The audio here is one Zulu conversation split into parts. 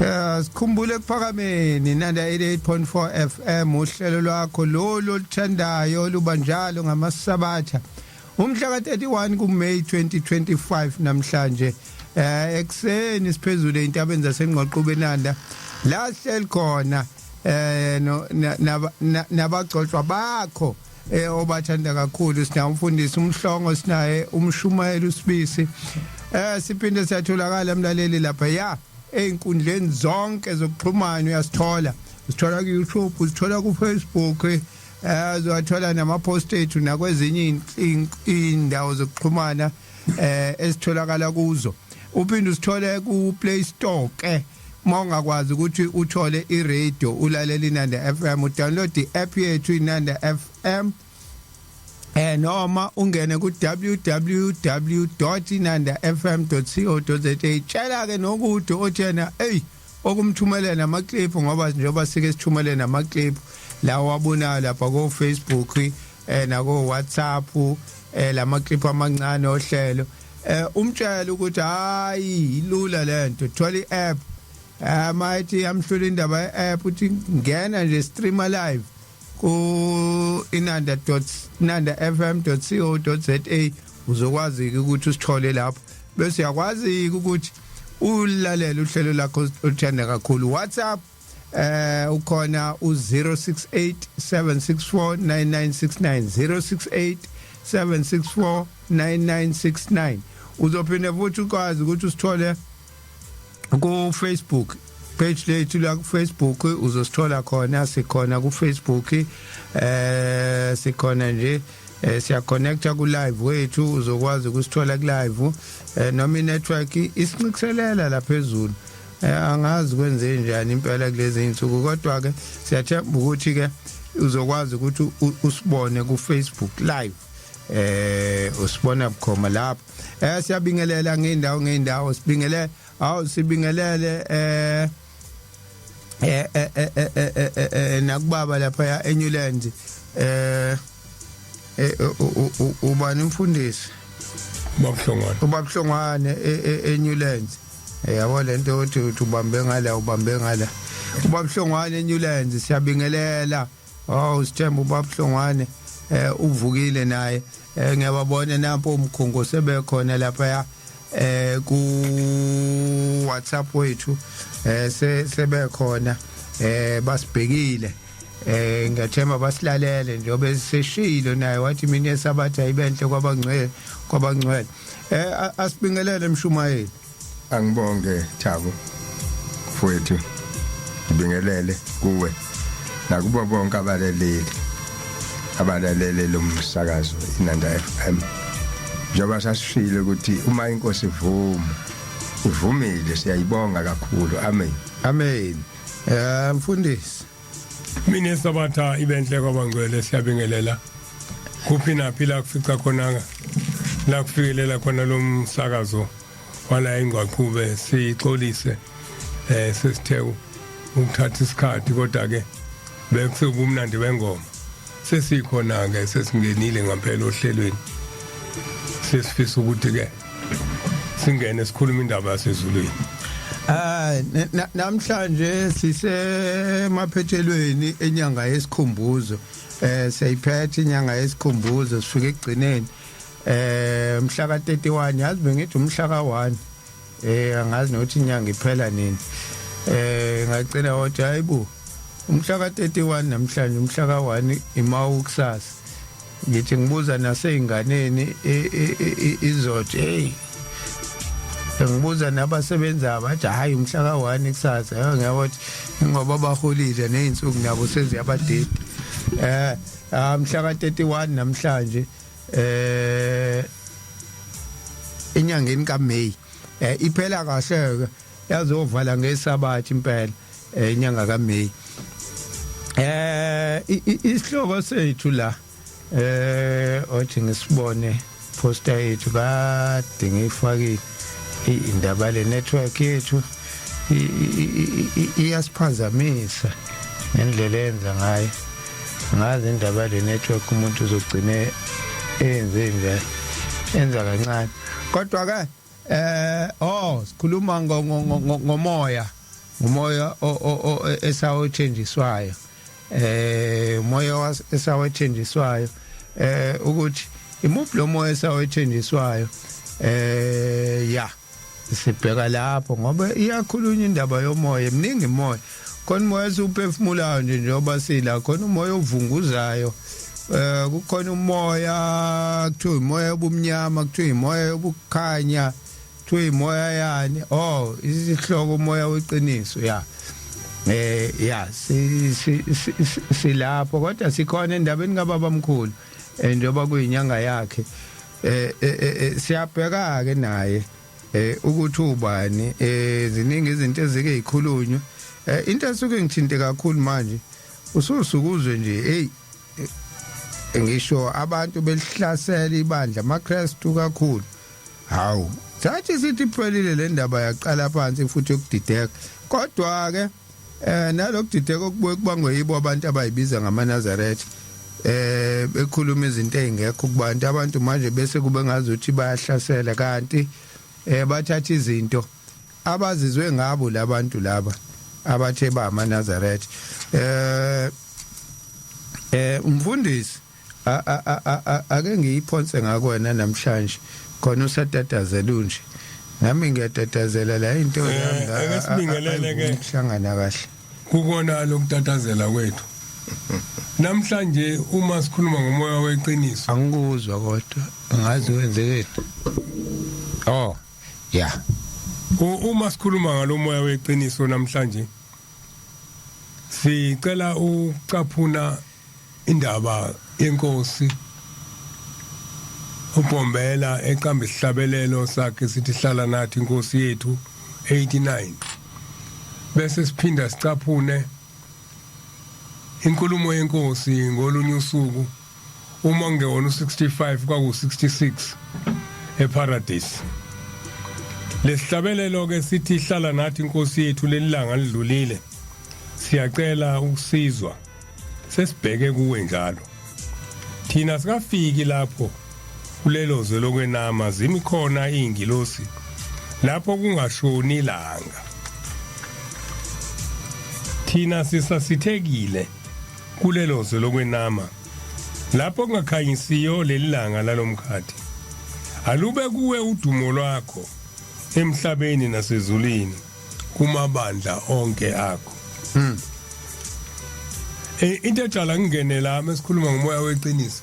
Sikhumbule ekuphakameni Nanda 88.4 FM, uhlelo lwakho lolu oluthandayo lubanjalo ngamasabatha, umhla ka-31 kuMay 2025 namhlanje ekuseni siphezulu eintabeni zaseNgqoqube Nanda, la sihleli khona no nabagcotshwa bakho obathanda kakhulu. Sinawo umfundisi uMhlongo, sinaye umshumayeli uSibisi. Siphinde siyatholakala, mlaleli, lapha ya einkundleni zonke zokuxhumana. Uyasithola, usithola ku YouTube, usithola ku Facebook, uzowathola nama post ethu nakwezinye indawo zokuxhumana esitholakala kuzo. Uphinde usithole ku Play Store ke. Uma ungakwazi ukuthi uthole i-radio ulalela iNanda FM, udownload i-app yethu iNanda FM, noma ungene ku www.inandafm.co.za. Tshela ke nokude othena hey okumthumelela nama clip, ngoba njengoba sike sithumele nama clip lawo wabonayo lapha ko Facebook nako WhatsApp, lama clip amancane ohlelo, umtshela ukuthi hayi, ilula lento, thola i-app. Mayithi yamhlula indaba ye-app, uthi ngena nje, stream live ku inanda.nandafm.co.za, uzokwazi ukuthi usithole lapho, bese uyakwazi ukuthi ulalele uhlelo lakho oluthanda kakhulu. WhatsApp ukhona u068 764 9969, 068 764 9969. Uzophinde futhi ukwazi ukuthi usithole ku Facebook page lethu la ku Facebook, uzosithola khona, sikhona ku Facebook, sikhona nje, siyaconnecta ku live wethu, uzokwazi ukusithola ku live, noma i network isincikiselela la phezulu. Angazi kwenze njani impela kulezi insuku, kodwa ke siyathemba ukuthi ke uzokwazi ukuthi usibone ku Facebook live, usibona bukhoma lapho. Siyabingelela ngeindawo ngeindawo, sibingelele, awu, sibingelele nakubaba lapha eNewlands, ubani umfundisi? Babhlongwane. Ubabhlongwane eNewlands. Yabo lento uthi ubambe ngala, ubambe ngala. Ubabhlongwane eNewlands, siyabingelela. Oh, sithemba ubabhlongwane uvukile naye. Ngiyababona nampo umkhungo sebekhona lapha ya ku WhatsApp wethu, sebekhona, basibhekile. Ngiyathemba basilalele njengoba seshilo naye wathi mina esabatha ibenhle kwabangcwele, kwabangcwele. Asibingelele, mshumayeli. Angibonge, Thabo mfowethu, ngibingelele kuwe nakubo bonke abalaleli abalalele lo msakazo iNanda FM. Njengoba sasishilo ukuthi uma inkosi ivuma, ivumile, siyayibonga kakhulu. Amen. Amen. Mfundisi. Mina sabatha ibenhle kwabangcwele, siyabingelela kuphi naphi la kufica khona, la kufikelela khona lo msakazo wala eNgqwaqhube. Sixolise, sesithe ukuthatha isikhathi, kodwa ke bekusebumnandi bengoma. Sesikhona ke, sesingenile ngempela ohlelweni, sesifisa ukuthi ke singene sikhuluma indaba yasezulwini. Ah, namhlanje sisemaphethelweni enyanga yesikhumbuzo. Siyayiphetha inyanga yesikhumbuzo, sifike ekugcineni. Mhla ka31, yazi bengithi umhla ka1. Angazi nokuthi inyanga iphela nini. Ngagcina wathi hayibo, umhla ka31 namhlanje, umhla ka1 imawu kusasa. Ngithi ngibuza naseyinganeni izothi hey, ngibuza nabasebenzayo bathi hayi, umhla ka1 kusasa. Ngiyabona ukuthi ngoba baholile nezinsuku nabo seziyabadida. Mhla ka31 namhlanje enyangeni kaMay, iphela kahle ke, yazovala ngesabatha impela inyanga kaMay. Isihloko sethu la, othi ngisibone poster yethu kade ngiyifakile. Indaba le network yethu iyasiphazamisa ngendlela eyenza ngayo. Ngazi indaba le network, umuntu uzogcine enze nje enza kancane, kodwa ke oh, sikhuluma ngomoya. Umoya esawuthenjiswayo, umoya esawethenjiswayo, ukuthi imuphi lo moya esawethenjiswayo. Ya, sibheka lapho ngoba iyakhulunywa indaba yomoya, eminingi imoya khona. Umoya esiwuphefumulayo nje njengoba sila khona, umoya ovunguzayo, kukhona umoya kuthiwa umoya obumnyama, kuthiwa imoya yobukhanya, kuthiwa imoya yani. Oh, isihloko umoya weqiniso. Ya, ya, silapho kodwa sikhona endabeni kababa mkhulu, njengoba kuyinyanga yakhe. Siyabheka ke naye ukuthi ubani. Ziningi izinto ezike ikhulunywe. Into esuke ngithinte kakhulu manje, ususukuzwe nje, hey, ngisho abantu belihlasela ibandla amaKristu kakhulu. Hawu, sathi sithi iphelile le ndaba, yaqala phansi futhi yokudideka. Kodwa ke nalokudideka okubuye kubangwe yibo abantu abayibiza ngamaNazaretha, bekhuluma izinto ezingekho kubantu. Abantu manje bese kube ngazuthi bayahlasela, kanti bathatha izinto abazizwe ngabo labantu laba abathe ba amaNazaretha. Umfundisi, ake ngiyiphonse ngakwena namhlanje khona usatatazela nje, nami ngiyatatazela la into yami. Ake sibingelele ke. Ukuhlangana kahle. Kukona lokutatazela kwethu namhlanje uma sikhuluma ngomoya weqiniso. Angikuzwa kodwa, angazi wenzekeni. Oh yeah. Uma sikhuluma ngalomoya weqiniso namhlanje, sicela ukucaphuna indaba yenkosi uBhombela eqamba isihlabelelo sakhe sithi "Hlala nathi Inkosi yethu", 89, bese siphinda sicaphune inkulumo yenkosi ngolunye usuku, uma ngewona u65 kwaku 66 eParadise. Lesihlabelelo ke sithi "Hlala nathi Inkosi yethu, lelilanga lidlulile, siyacela ukusizwa, sesibheke kuwe njalo. Thina sikafiki lapho kulelo zwe lokwenama, zimi khona izingilosi, lapho kungashoni ilanga. Thina sisasithekile kulelo zwe lokwenama, lapho kungakhanyisiyo lelilanga lalomkhathi. Alube kuwe udumo lwakho emhlabeni nasezulwini, kumabandla onke akho." Into ejala ngingene la, mesikhuluma ngomoya weqiniso,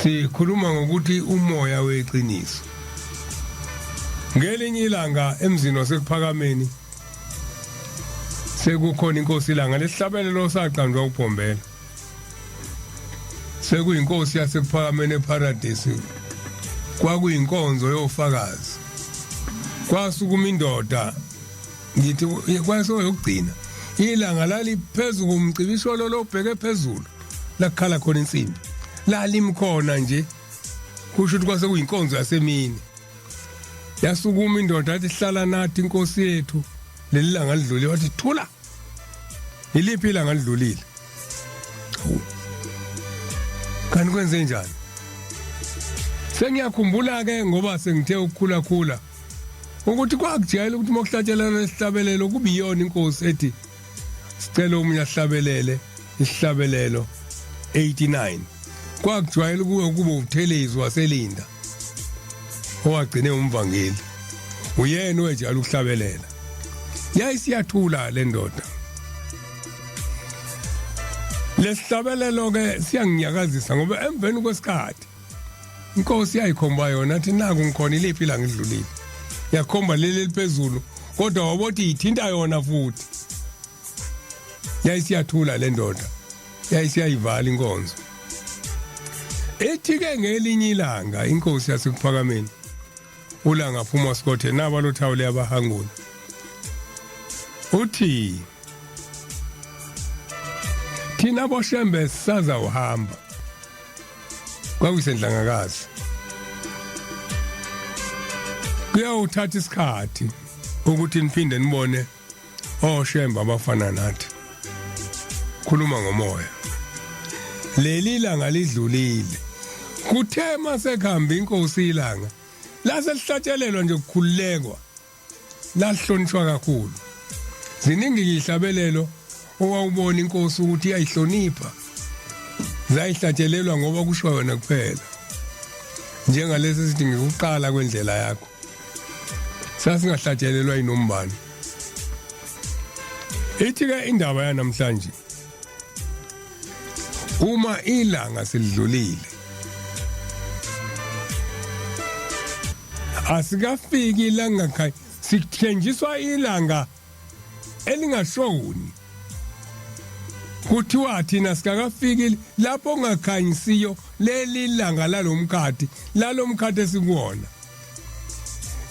sikhuluma ngokuthi umoya weqiniso. Ngelinye ilanga emzini waseKuphakameni sekukhona inkosi ilanga, lesihlabelelo saqanjwa uBhombela, sekuyinkosi yaseKuphakameni eParadise. Kwakuyinkonzo yofakazi, kwasukuma indoda, ngithi kwasoyokugcina ilanga laliphezulu kumcibisholo lobheke phezulu, lakhala khona insimbi, lalimkhona nje, kusho ukuthi kwase kuyinkonzo yasemini. Yasukuma indoda athi, "Hlala nathi Inkosi yethu, leli langa lidlulile." Wathi, "Thula, iliphi ilanga lidlulile? Kanti kwenze njani?" Sengiyakhumbula ke ngoba sengithe ukukhula khula ukuthi kwakujayela ukuthi uma kuhlatshelelwa isihlabelelo kube iyona inkosi ethi sicela omunye ahlabelele isihlabelelo 89. Kwakujwayele kuwe kube uButhelezi waseLinda owagcine umvangeli, uyena owejayela ukuhlabelela. Yayisiyathula le ndoda. Lesihlabelelo ke siyanginyakazisa ngoba emveni kwesikhathi inkosi yayikhomba yona, athi, "Naku ngikhona, iliphi la ngidlulile?" Yakhomba leli eliphezulu, kodwa wabothi ithinta yona futhi. Yayisiyathula le ndoda, yayisiyayivala inkonzo. Ethi ke ngelinye ilanga inkosi yaseKuphakameni uLanga phuma sikothe naba lothawule abahangula, uthi, "Thina boShembe sisazawuhamba." Kwakusenhlangakazi, kuyawuthatha isikhathi ukuthi niphinde nibone oShembe abafana nathi. Khuluma ngomoya, leli langa lidlulile. Kuthe masekuhamba inkosi ilanga, lase lihlatshelelwa nje kukhululekwa. Lahlonishwa kakhulu. Ziningi izihlabelelo owawubona inkosi ukuthi iyayihlonipha. Zayihlatshelelwa ngoba kusho yona kuphela. Njengalesi sithi ngikuqala kwendlela yakho. Sasingahlatshelelwa inombani. Ithi ke indaba yanamhlanje uma ilanga selidlulile asikafiki ilanga khaya sithenjiswa ilanga elingashoni kuthiwa thina sikakafiki lapho ongakhanyisiyo leli langa lalomkhathi lalomkhathi esikuwona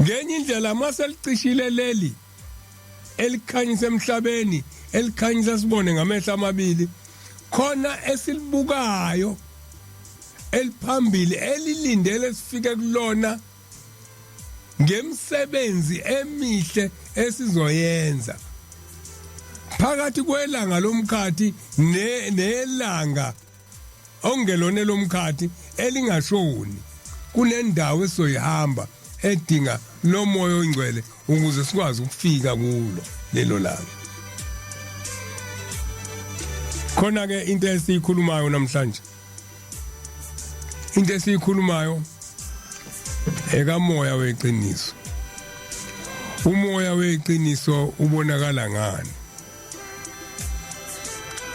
ngenye indlela maselicishile leli elikhanyisa emhlabeni elikhanyisa sibone ngamehlo amabili khona esilibukayo eliphambili elilindele sifike kulona ngemsebenzi emihle esizoyenza phakathi kwelanga lomkhathi nelanga okungelona elomkhathi elingashoni kunendawo esizoyihamba edinga lo moya ongcwele ukuze sikwazi ukufika kulo lelo langa. Khona ke into esiyikhulumayo namhlanje, into esiyikhulumayo ekamoya weqiniso. Umoya weqiniso ubonakala ngani?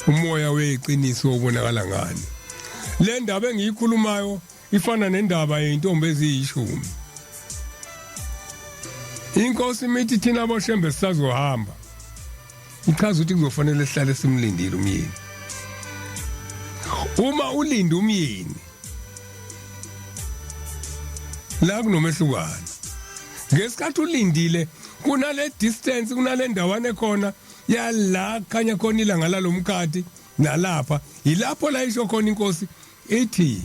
Umoya weqiniso ubonakala ngani? Le ndaba engiyikhulumayo ifana nendaba yeintombi eziyishumi. Inkosi imithi thina aboshembe sisazohamba, ichaza ukuthi kuzofanele sihlale simlindile umyeni. Uma ulinda umyeni la kunomehlukano. Ngesikhathi ulindile kunale distance, kunale ndawana ekhona yala khanya khona ilanga lalomkhathi, nalapha yilapho la isho khona inkosi ithi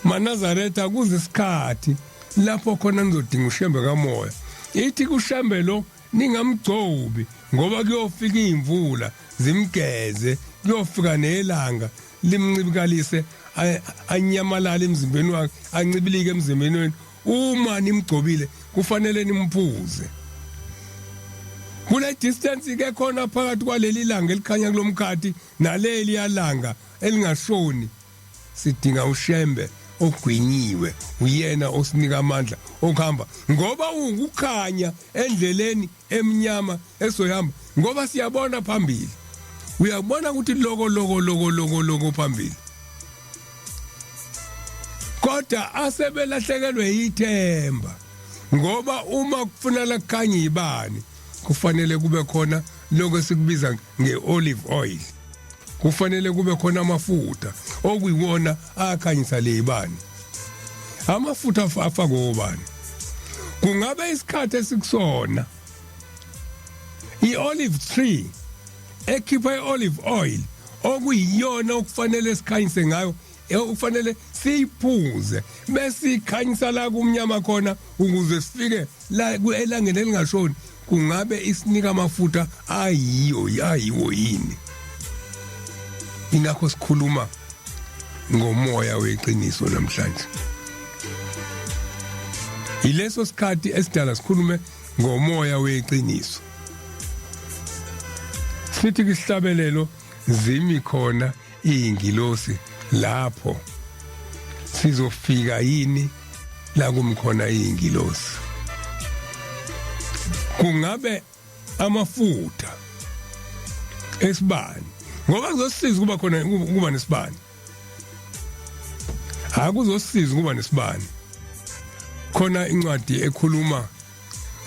maNazaretha kuze isikhathi lapho khona nizodinga ushembe kamoya. Ithi kushembe lo ningamgcobi ngoba kuyofika imvula zimgeze, kuyofika nelanga limncibikalise anyamalale emzimbeni wakhe, ancibilike emzimbeni wenu. Uma nimgcobile kufanele nimphuze. Kule distance ke khona phakathi kwaleli langa elikhanya kulomkhathi naleli yalanga elingashoni, sidinga ushembe ogwinyiwe, uyena osinika amandla okuhamba ngoba ukukhanya endleleni emnyama esoyihamba, ngoba siyabona phambili. Uyabona ukuthi loko loko loko loko loko phambili, kodwa asebelahlekelwe ithemba ngoba uma kufunala kukhanya ibani kufanele kube khona lokho esikubiza ngeolive oil, kufanele kube khona amafutha okuyiwona akhanyisa lezibani. Amafutha afakwe obani? Kungabe isikhathi esikusona i-olive tree ekhipha i-olive oil okuyiyona okufanele sikhanyise ngayo, okufanele siyiphuze bese ikhanyisa la kumnyama khona ukuze sifike la elangeni elingashoni, kungabe isinika amafutha ayiyo ayiwo yini? Ingakho sikhuluma ngomoya weqiniso namhlanje. Ileso sikhathi esidala sikhulume ngomoya weqiniso. Sithi kisihlabelelo zimi khona izingilosi lapho sizofika yini la kumkhona izingilosi? Kungabe amafutha esibani, ngoba kuzosiza kuba khona kuba nesibani, akuzosiza kuba nesibani. Khona incwadi ekhuluma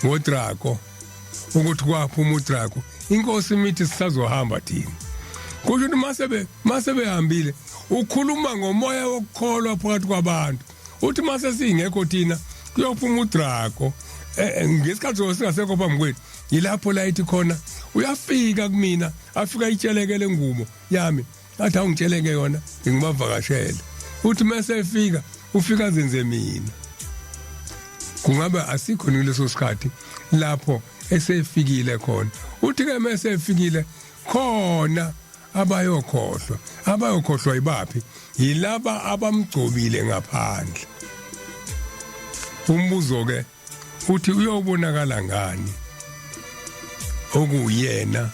ngoDrago ukuthi kwaphuma uDrago, inkosi imithi sisazohamba thina. Kusho ukuthi masebe masebehambile ukhuluma ngomoya wokukholwa phakathi kwabantu, uthi mase singekho thina kuyophuma uDrago ngesikhathi singasekho phambi kwethu. Yilapho la ithi khona uyafika kumina, afika itshelekele ngubo yami, athi awungitsheleke yona ngingibavakashele. Uthi mase efika ufika azenze mina. Kungabe asikho kuleso sikhathi lapho esefikile khona? Uthi ke mase efikile khona abayokhohlwa. Abayokhohlwa ibaphi? Yilaba abamgcobile ngaphandle. Umbuzo ke uthi uyobonakala ngani? Okuyena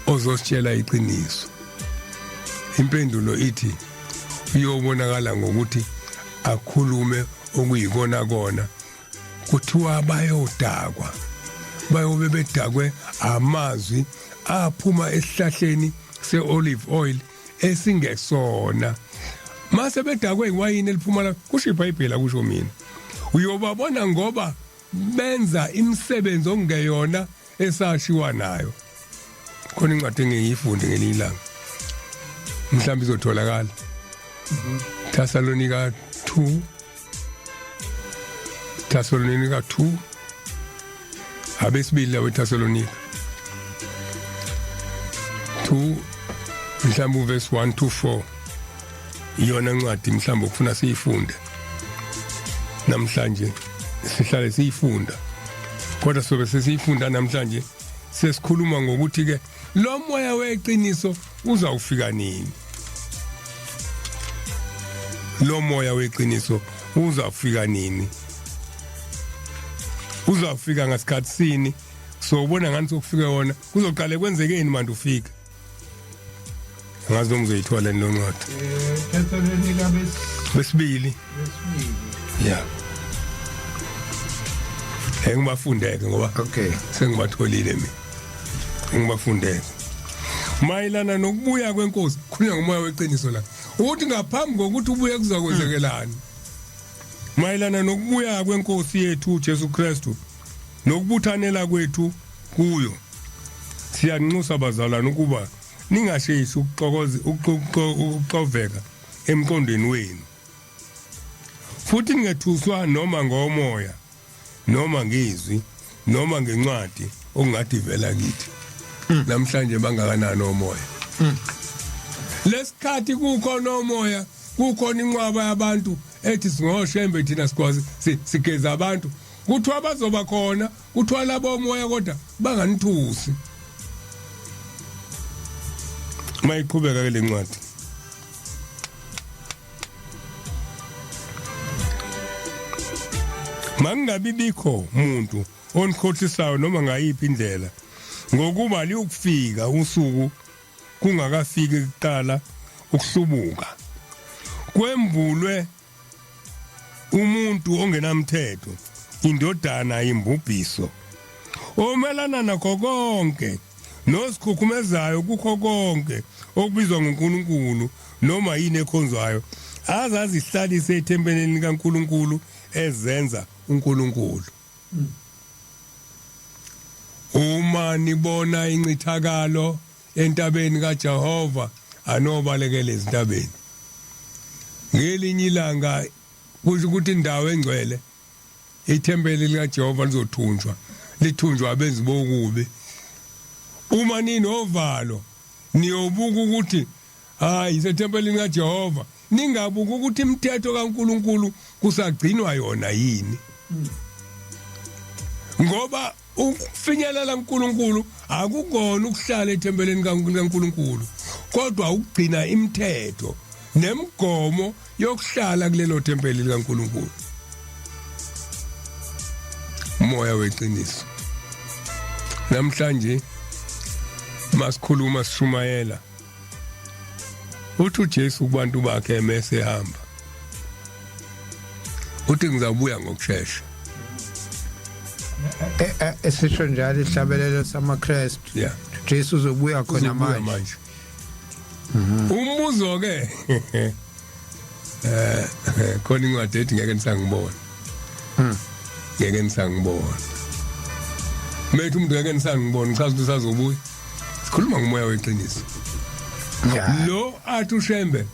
ozositshela iqiniso. Impendulo ithi uyobonakala ngokuthi akhulume okuyikona kona. Kuthiwa bayodakwa, bayobe bedakwe amazwi aphuma esihlahleni se-olive oil esingesona. Mase bedakwe iwayini eliphuma la, kusho iBhayibheli, akusho mina. Uyobabona ngoba benza imisebenzi okungeyona esashiwa nayo. Khona incwadi engiyifunde ngelinye ilanga, mhlawumbe izotholakala, Thessalonika 2, Thessalonika 2, abesibili lawo, Thessalonika 2, mhlawumbe uverse 1 to 4. Iyona ncwadi mhlawumbe ukufuna siyifunde namhlanje, sihlale siyifunda, kodwa sobe sesiyifunda namhlanje, sesikhuluma ngokuthi ke lo moya weqiniso uzawufika nini. Lo moya weqiniso uzawufika nini? Uzawufika ngasikhathi sini? So ubona ngani sokufika wona? Kuzoqale kwenzekeni manje ufika? Ngazi noma uzoyithola lo ncwadi. Thessalonika besibili. Besibili. Yeah, engibafundeke ngoba sengibatholile mina, engibafundeke mayelana nokubuya kwenkosi. Khulunywa ngomoya weqiniso la, ukuthi ngaphambi kokuthi ubuye kuzakwenzekelani mayelana nokubuya kwenkosi yethu uJesu Kristu nokubuthanela kwethu kuyo. Siyanxusa bazalwane ukuba ningasheshi ukuxokoza, ukuxoveka emqondweni wenu, futhi ningethuswa noma ngomoya noma ngezwi noma ngencwadi okungathi ivela kithi. Namhlanje bangakanani omoya? Lesikhathi kukhona omoya, kukhona inqwaba yabantu ethi singoshembe thina, sikwazi sigeza abantu. Kuthiwa bazoba khona, kuthiwa labo moya, kodwa banganithusi. Mayiqhubeka ke lencwadi, mangingabi bikho muntu onikhohlisayo noma ngayiphi indlela, ngokuba liyokufika usuku kungakafiki kuqala ukuhlubuka, kwembulwe umuntu ongenamthetho, indodana imbubhiso, omelana nakho konke nosikhukhumezayo kukho konke okubizwa ngoNkulunkulu noma yini ekhonzwayo, azazihlalise ethempelini likaNkulunkulu ezenza uNkulunkulu. Uma nibona incithakalo entabeni kaJehova, anobalekela ezintabeni. Ngelinye ilanga kusho ukuthi indawo engcwele, ithempeli likaJehova, lizothunjwa, lithunjwa abenzi bokubi. Uma ninovalo niyobuka ukuthi hayi, isethempelini kaJehova, ningabuka ukuthi imithetho kaNkuluNkulu kusagcinwa yona yini, ngoba ukufinyelela kuNkulunkulu akukona ukuhlala ethempelini kaNkulunkulu, kodwa ukugcina imithetho nemigomo yokuhlala kulelo thempeli likaNkulunkulu. Moya weqiniso, namhlanje masikhuluma sishumayela, uthi uJesu kubantu bakhe emese ehamba, uthi ngizabuya ngokushesha. Esisho njalo ihlabelelo samaKristu. Jesu uzobuya khona uzobuya manje. Manje umbuzo ke, khona incwadi ethi ngeke nisangibona. Ngeke nisangibona. Methu umuntu ngeke nisangibona, chaza ukuthi usazobuya. Sikhuluma ngomoya weqiniso. Lo athi uShembe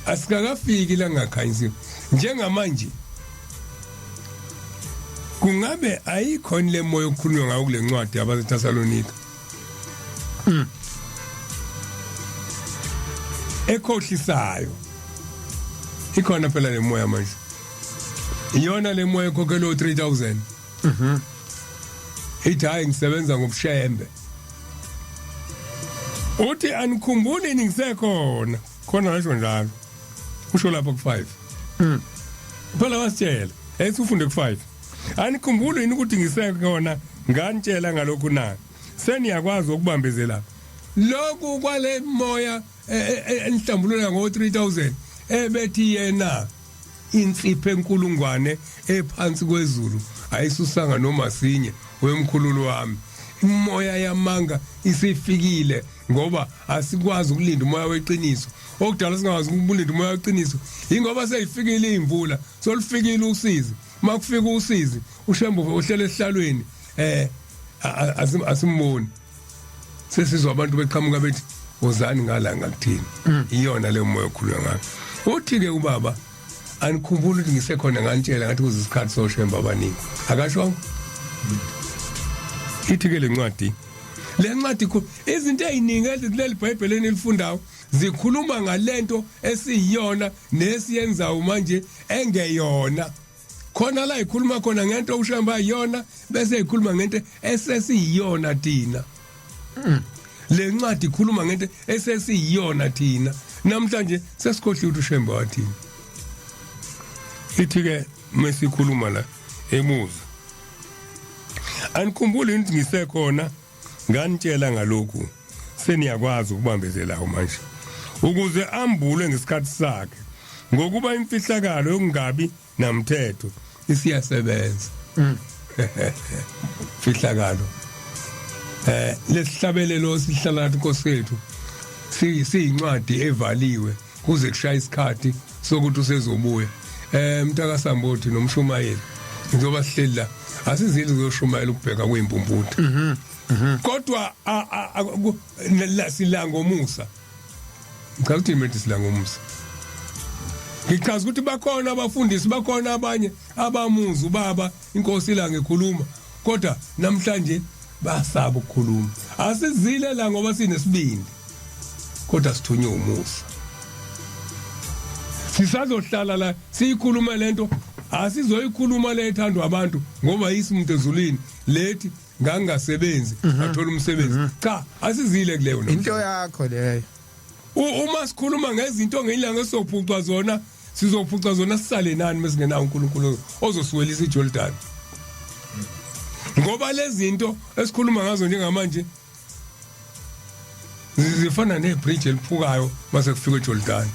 asikakafiki la ngakhanyisiwe njengamanje. Kungabe ayikhona le moya okukhulunywa ngawo kule ncwadi yabaseThessalonika ekhohlisayo? Ikhona phela le moya manje, iyona le moya ekhokhelwe 3000. Ithi hayi, ngisebenza ngobushembe. Uthi anikhumbuli ngisekhona khona, nasho njalo, usho lapha ku5 phela, wasitshela ethi ufunde ku5, anikhumbuli yini ukuthi ngisekhona? Nganitshela ngalokhu na? Seniyakwazi ukubambezela lokhu kwale moya enihlambulula ngo 3000 ebethi yena insiphe enkulungwane ephansi kwezulu ayisusanga noma sinye wemkhululu wami. Imoya yamanga isifikile ngoba asikwazi ukulinda umoya weqiniso. Okudala singakwazi ukulinda umoya weqiniso ingoba seyifikile imvula, solufikile usizi. Makufika usizi uShembe uhlele esihlalweni asimboni. Sesizwa abantu beqhamuka bethi wozani ngala ngakuthini. Iyona leyo moya okhulunywa ngayo. Uthi ke ubaba anikhumbula ukuthi ngisekhona ngantshela ngathi kuze isikhathi soShembe abaningi. Akashongo? Ithi ke lencwadi lencwadi izinto eziningi ezikuleli Bhayibheli enilifundayo zikhuluma ngalento esiyiyona nesiyenzayo manje engeyona. Khona la ikhuluma khona ngento uShembe ayiyona bese ikhuluma ngento esesiyiyona thina. Le ncwadi ikhuluma ngento esesiyiyona thina. Namhlanje sesikhohliwe ukuthi uShembe wathini. Ithi ke mesikhuluma la emuza. Anikhumbuli ukuthi ngisekhona nganitshela ngalokhu seniyakwazi ukubambezelayo manje ukuze ambulwe ngesikhathi sakhe ngokuba imfihlakalo yokungabi namthetho isiyasebenza. Fihlakalo lesihlabelelo sihlala nathi Nkosi yethu siyincwadi evaliwe kuze kushaya isikhathi sokuthi usezobuya. Mntaka Sambothi nomshumayeli njengoba sihleli la asizili kuzoshumayela ukubheka kwimpumputhe. Kodwa sila ngomusa. Ngichaza ukuthi mina sila ngomusa. Ngichaza ukuthi bakhona abafundisi, bakhona abanye abamuzi ubaba inkosi la ngikhuluma, kodwa namhlanje basaba ukukhuluma. Asizile la ngoba sinesibindi, kodwa sithunywe umusa. Sisazohlala la siyikhuluma lento, asizoyikhuluma le ethandwa abantu ngoba yisimuntu ezulwini lethi ngangasebenzi ngathola umsebenzi. Cha, asizile kuleyo namhlanje. Into yakho leyo. Uma sikhuluma ngezinto ngelanga esizophucwa zona, sizophucwa zona sisale nani mesingenawo uNkulunkulu ozosiwelisa iJordan. Ngoba lezi zinto esikhuluma ngazo njengamanje zifana nebridge eliphukayo mase kufika eJordan.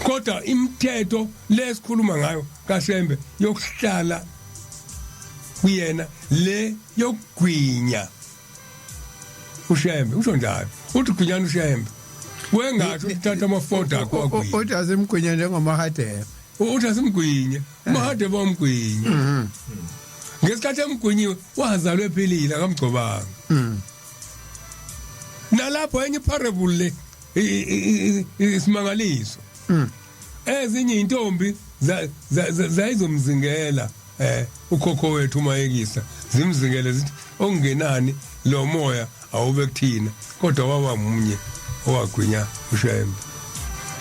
Kodwa imithetho lesikhuluma ngayo kaShembe yokuhlala kuyena le yokugwinya uShembe usho njalo uthi gwinyana uShembe wengasho uthatha amafoda akho agwinye uthi asimgwinye njengomahadebe uthi asimgwinye umahadebe wamgwinye ngesikhathi emgwinyiwe wazalwa ephilile akamgcobanga nalapho enye parable le isimangaliso ezinye intombi zayizomzingela ukhokho wethu umayekisa zimzingele zithi okungenani lo moya awube kuthina kodwa waba munye owagwinya uShembe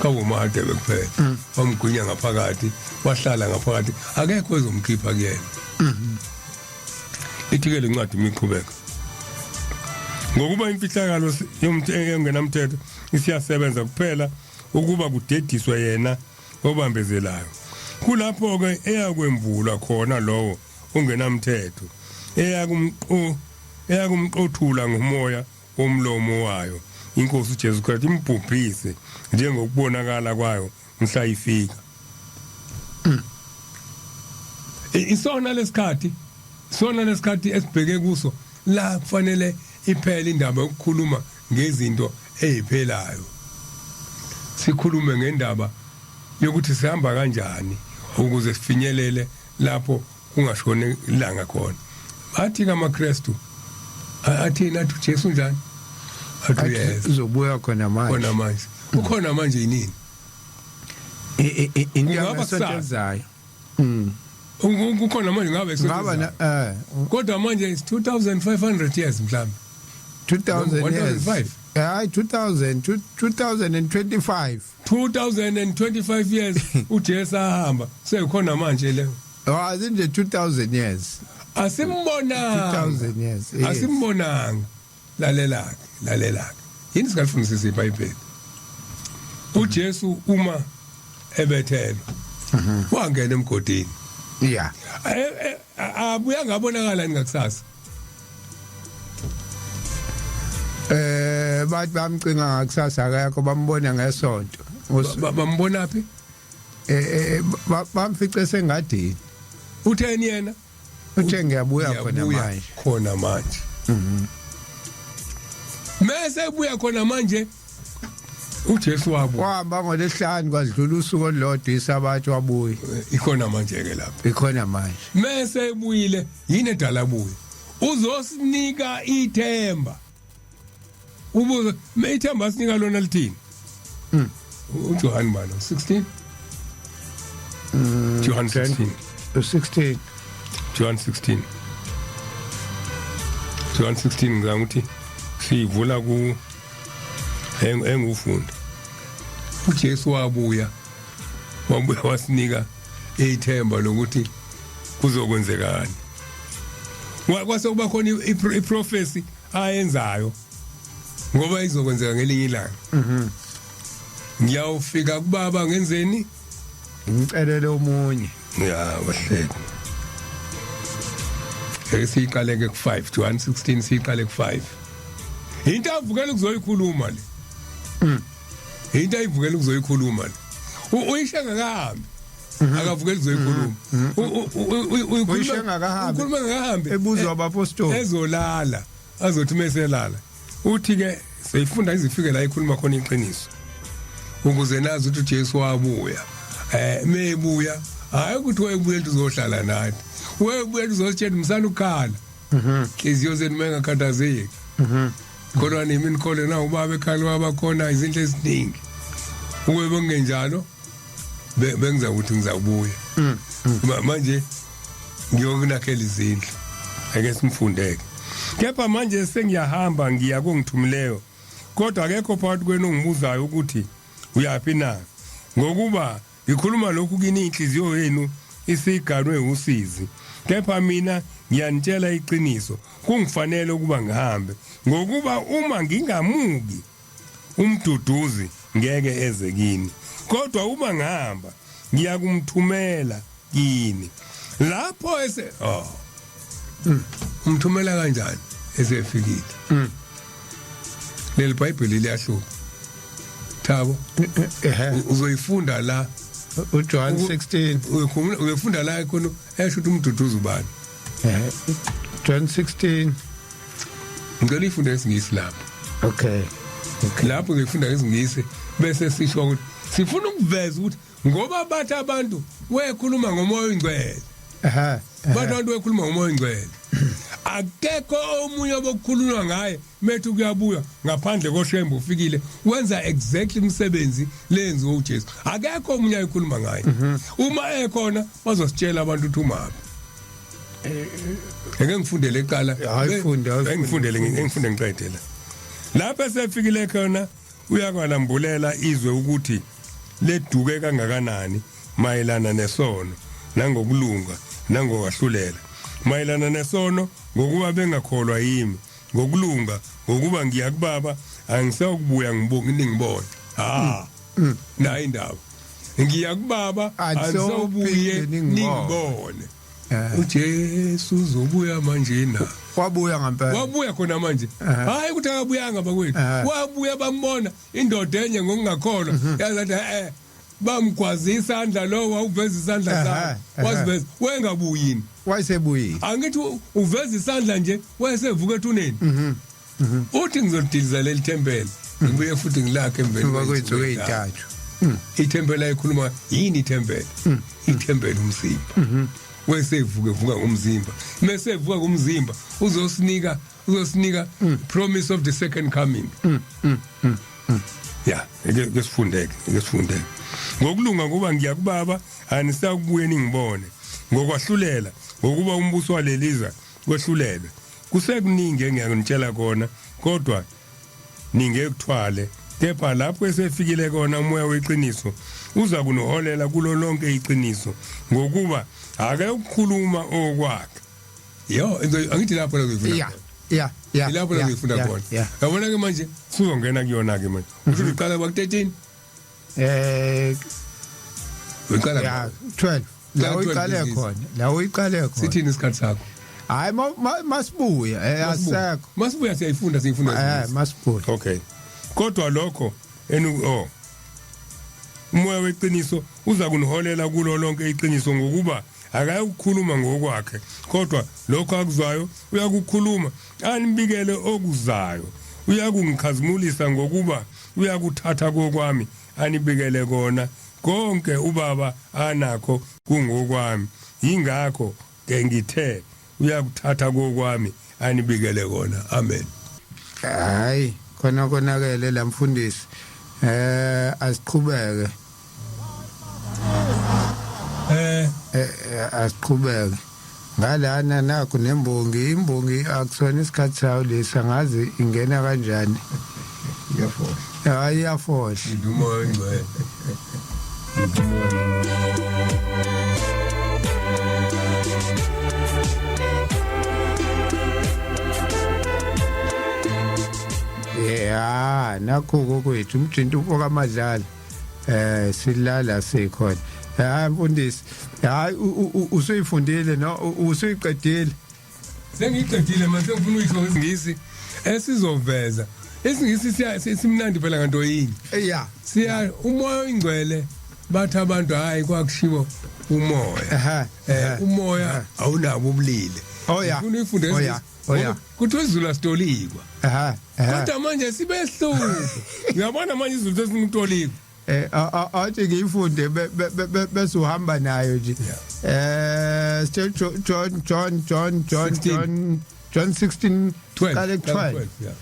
kawumade bekuphela wamgwinya ngaphakathi wahlala ngaphakathi akekho ezomkhipha kuyena. Ithi ke lencwadi imiqhubeka ngokuba imfihlakalo yomthetho isiyasebenza kuphela ukuba kudediswe yena obambezelayo. Kulapho ke eyakwembulwa khona lowo ongenamthetho eyakumqothula ngomoya womlomo wayo inkosi uJesu Kristu imbhubhise njengokubonakala kwayo mhla ifika. Isona lesikhathi, sona lesikhathi esibheke kuso la kufanele iphele indaba yokukhuluma ngezinto eziphelayo. Sikhulume ngendaba yokuthi sihamba kanjani ukuze sifinyelele lapho kungashoni ilanga khona. Bathi kamaKristu athini athi uJesu njani? Athi uyeza. Uzobuya khona manje. Khona manje. Ukhona manje yinini? Into yangesonto. Kukhona manje ngabe ngaba kodwa manje it's 2500 years mhlawumbe. 2000 years. Hayi 2000 2025. 2025 years uJesu ahamba sekukhona manje le. Oh azinje 2000 years. Asimbonanga. 2000 years. Asimbonanga. Lalela ke, lalela ke. Yini singalifundisisa iBhayibheli? uJesu uma ebethelwa wangena emgodini. Yeah. Abuya ngabonakala ngakusasa. Bathi bamcinga ngakusasa akekho, bambona ngesonto. Bambona phi? Bamfice sengadini. Utheni yena? Uthe ngiyabuya khona manje. Khona manje. Mese ebuya khona manje uJesu wabo. Wahamba ngolesihlanu, kwadlula usuku olulodwa, isabatha, wabuya. Ikhona manje ke lapha. Ikhona manje. Mese ebuyile, yini edala buye? Uzosinika ithemba. Ubuze ithemba sinika lona lithini? uJohn balo 16, John 16. 16. John 16, John 16. Ngizama ukuthi siyivula ku engufunda uJesu wabuya, wabuya wasinika ithemba lokuthi kuzokwenzekani. Kwase kuba khona iprophecy ayenzayo ngoba izokwenzeka ngelinye ilanga. Ngiyawufika kubaba ngenzeni? Ngicelele omunye. Ya, wahleka. Ake siyiqale ke ku5, John 16, siyiqale ku5. Into avukela ukuzoyikhuluma le. Into ayivukela ukuzoyikhuluma le. Uyishe ngakahambi. Akavukeli kuzoyikhuluma. Uyishe ngakahambi. Ukhuluma ngakahambi. Ebuzwa abapostoli. Ezolala, azothi meselala. Uthi ke seyifunda izifike la ikhuluma khona iqiniso. Ukuze nazi ukuthi uJesu wabuya. Mebuya, hayi ukuthi wayebuya uzohlala nathi. Wayebuya uzositshela msana ukhala. Inhliziyo zenu mengakhathazeki. Kholwa nimi, nikhole na ubaba ekhaya waba khona izinto eziningi. Ukube bengenjalo bengiza ukuthi ngizawubuya. Manje ngiyokunakhela izindlu. Ake simfundeke. Kepha manje sengiyahamba ngiya kongithumileyo. Kodwa akekho phakathi kwenu ongibuzayo ukuthi uyaphi na? Ngokuba ngikhuluma lokhu kini inhliziyo yenu isiganwe usizi. Kepha mina ngiyanitshela iqiniso, kungifanele ukuba ngihambe, ngokuba uma ngingamuki umduduzi ngeke eze kini. Kodwa uma ngihamba ngiyakumthumela kini. Lapho ese oh umthumela kanjani esefikile? Leli Bhayibheli liyahluka. Thabo, uzoyifunda la. uJohn 16. Uyifunda la khona esho ukuthi umduduzi ubani. John 16. Ngicela ifunde isiNgisi lapho. Okay. Lapho ngifunda isiNgisi bese sisho ukuthi sifuna ukuveza ukuthi ngoba bathi abantu wekhuluma ngomoya oyingcwele. Bathi abantu wekhuluma ngomoya oyingcwele. Akekho omunye obokukhulunywa ngaye methu kuyabuya ngaphandle koShembe ufikile wenza exactly umsebenzi lenziwe uJesu. Akekho omunye ayikhuluma ngaye. Uma ekhona bazositshela abantu ukuthi umaphi. Ake ngifundele eqala. Hayi, funda, hayi, funda. Engifundele, ngifunde ngiqede la. Lapho esefikile khona uyakwalambulela izwe ukuthi leduke kangakanani mayelana nesono nangokulunga nangokwahlulela. Mayelana nesono, ngokuba bengakholwa yimi; ngokulunga, ngokuba ngiya kubaba, angisekubuya ngibonge ningibone. Ha, nayi indaba, ngiya kubaba, angisewubuye ningibone. UJesu uzobuya manje na? Wabuya ngempela. Wabuya khona manje. Hayi ukuthi akabuyanga bakwethu, wabuya, bambona indoda enye ngokungakholwa yazathi bamgwaza isandla, lo wawuveza isandla sakhe, wasiveza, wengabuyini? Wayesebuyile. Angithi uveza isandla nje, wayesevuka ethuneni. Uthi ngizodiliza leli thempeli, ngibuye futhi ngilakhe emveni emva kwey'nsuku ey'ntathu. Ithempeli ayikhuluma yini ithempeli? Ithempeli umzimba. Wesevuka, evuka ngomzimba. Mase evuka ngomzimba uzosinika promise of the second coming. Ya, ake sifundeke, ake sifundeke. Ngokulunga, kuba ngiya kubaba, anisakubuye ningibone; ngokwahlulela, ngokuba umbuso waleliza kwehlulelwe. Kusekuningi engiyakunitshela kona, kodwa ningekuthwale. Kepha lapho esefikile kona umoya weqiniso, uza kuniholela kulo lonke iqiniso, ngokuba ake ukukhuluma okwakhe. Yo, angithi lapho la kuyifunda. Ya. Ilapho la kuyifunda khona. Yabona ke manje sizongena kuyona ke manje. Uthi uqala kwa 13? Uqala Ya, 12 la La 12 uyiqale business. khona, la uyiqale khona. Sithini isikhathi sakho? Hayi, masibuya, asekho. Masibuya siyayifunda, siyifunda. Masibuya. Okay, kodwa lokho enu, oh, umoya weqiniso uza kuniholela kulo lonke iqiniso, ngokuba akayukukhuluma ngokwakhe, kodwa lokho akuzwayo uyakukhuluma, anibikele okuzayo. Uyakungikhazimulisa, ngokuba uyakuthatha kokwami, anibikele kona. Konke ubaba anakho kungokwami, yingakho ke ngithe uyakuthatha kokwami, anibikele kona. Amen. Hayi, khona konakele la, mfundisi. Asiqhubeke. Asiqhubeke ngalana. Nakho nembongi, imbongi akusona isikhathi sayo lesi, angazi ingena kanjani. Iyafohla. Hayi, iyafohla. Umoya ongcwele. Ya, nakho kwethu umjinto kaMadlala, silala sikhona. Hayi mfundisi, hayi, usuyifundile, no, usuyiqedile? Sengiyiqedile manje, sengifuna uyisho ngesingisi esizoveza. Isingisi simnandi phela nganto yini. Siya umoya oyingcwele, bathi abantu hayi, kwakushiwo umoya. Umoya awunabo ubulili. Oh ya. Ngifuna uyifunde. Oh ya. Oh ya. Kuthiwa izulu asitolikwa. Kodwa manje sibehlupho, uyabona manje izulu sesifuna ukutolikwa. Athi ngiyifunde bese uhamba nayo nje. Still John, John, John, John. 16. John, John 16. 12. Qale 12. Yeah.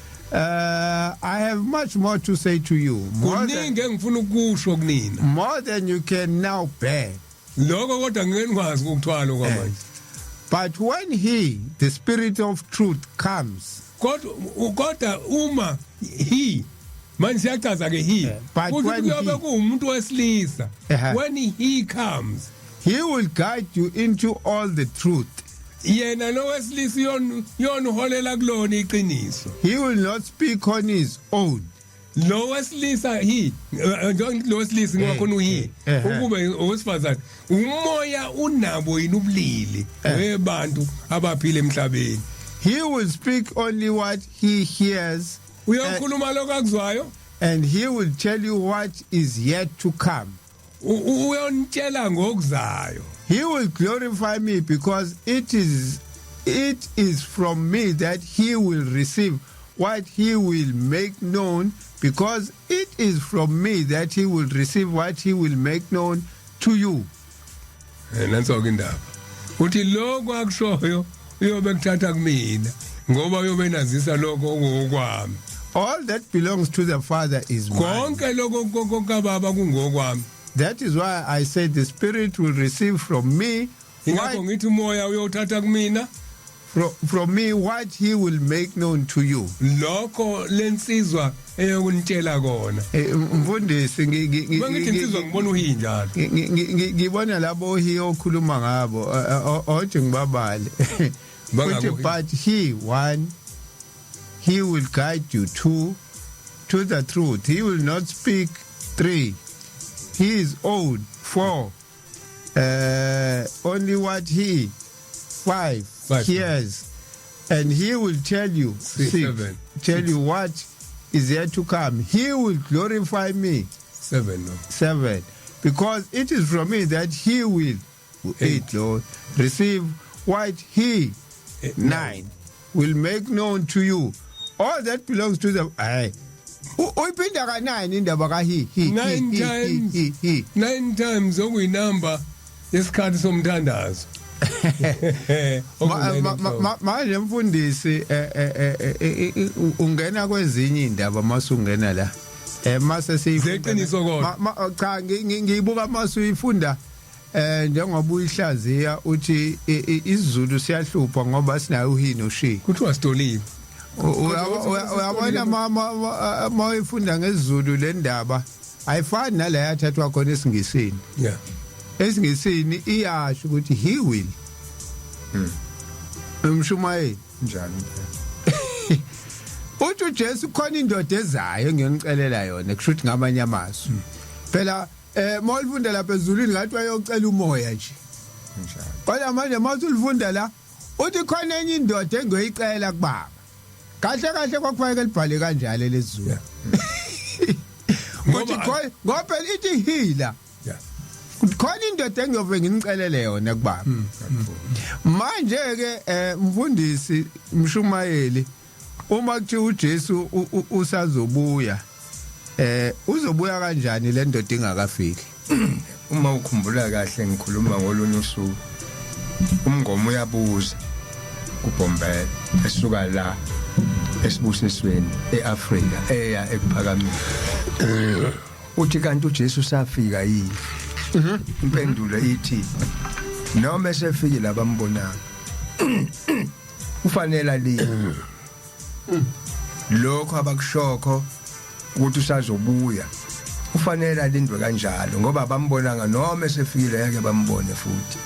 I have much more to say to you, more than, Kuningi engifuna ukusho kunina. more than you can now bear. Lokho kodwa ngeke nikwazi ukukuthwala okwamanje. But when he, the Spirit of truth, comes, Kodwa uma he, manje siyachaza ke he, But kuthi when kuyobe kuwumuntu wesilisa. When he comes, he will guide you into all the truth. Yena lo wesilisa yoniholela kulona iqiniso. He will not speak on his own. Lo wesilisa, he, njengoba lo wesilisa ngoba khona uhe, ukube owesifazane. Umoya unabo yini ubulili webantu abaphila emhlabeni? He will speak only what he hears, Uyokhuluma lokho akuzwayo. and he will tell you what is yet to come. Uyonitshela ngokuzayo. He will glorify me, because it is from me that he will receive what he will make known, because it is from me that he will receive what he will make known to you. Nanso ke indaba, uthi lokho akushoyo uyobe kuthatha kumina, ngoba uyobe nazisa lokho okungokwami. All that belongs to the Father is mine. Konke lokho kokababa kungokwami. That is why I say the Spirit will receive from me Ingakho ngithi umoya uyothatha kumina from me what he will make known to you. Lokho lensizwa eyokunitshela kona. Mfundisi, Mangithi insizwa ngibona uhe njalo. Ngibona labo he okhuluma ngabo, othi ngibabale. Bangako Uthi but he, one, he will guide you, two, to the truth. He will not speak, three, his own, four, only what he, five, Five, hears, and he will tell you, Six, six, seven. tell Six. you what is yet to come. He will glorify me, 7, no. 7, because it is from me that he will, 8, Lord, receive what he, 9, will make known to you. All that belongs to the, ay, uyiphinda ka-9 indaba ka he Nine he, times. he, he. 9 times, okuyinamba yesikhathi somthandazo. Manje mfundisi, ungena kwezinye indaba masungena la, mase siyifunda. Zeqiniso kodwa. Cha, ngiyibuka masuyifunda, njengoba uyihlaziya uthi isiZulu siyahlupha ngoba sinayo uhe no she. Kuthiwa sitoliwe. Uyabona, ma uyifunda ngesiZulu le ndaba ayifani nala yathathwa khona esiNgisini. EsiNgisini iyasho ukuthi he will, umshumayeli. Njalo impela. Uthi uJesu khona indoda ezayo engiyonicelela yona, kusho ukuthi ngamanye amazwi phela mawulifunda lapha ezulwini ngathi wayocela umoya nje. Njalo. Kodwa manje mawuthi ulifunda la, Uthi khona enye indoda engiyoyicela kubaba. Kahle kahle kwakufanele libhale kanjalo lezulu. Uthi khona ngoba phela ithi hila. Yeah. Khona indoda engiyove nginicelele yona kubaba. Manje ke mfundisi mshumayeli uma kuthiwa uJesu usazobuya uzobuya kanjani le ndoda ingakafiki? Uma ukhumbula kahle ngikhuluma ngolunye usuku umngoma uyabuza kuBhombela esuka la esibusisweni eAfrika eya ekuphakameni uthi kanti uJesu usafika yini? Impendulo ithi noma esefikile abambonanga, ufanele alinde lokho abakushokho ukuthi usazobuya, ufanele alindwe kanjalo ngoba abambonanga. Noma esefikile ngeke bambone futhi,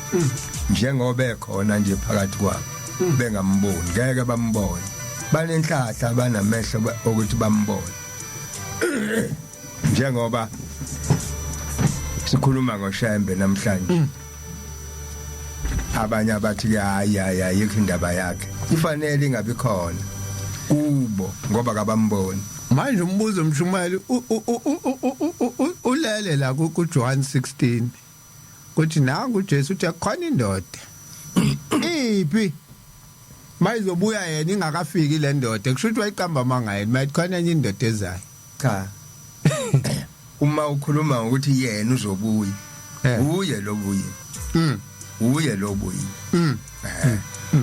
njengoba ekhona nje phakathi kwabo bengamboni, ngeke bambone. Banenhlahla, banamehlo okuthi bambone. Njengoba sikhuluma ngoShembe namhlanje, abanye abathi ke hayi hayi, ayikho indaba yakhe, ifanele ingabi khona kubo ngoba kabamboni. Manje umbuzo, mshumayeli, ulele la ku John 16 kuthi nangu uJesu uthi akukhona indoda iphi mayizobuya yena ingakafiki le ndoda. Kusho ukuthi wayiqamba amanga yena mayithi khona enye indoda ezayo. Cha, uma ukhuluma ngokuthi yena uzobuya, uye lobuye, uye lobuye.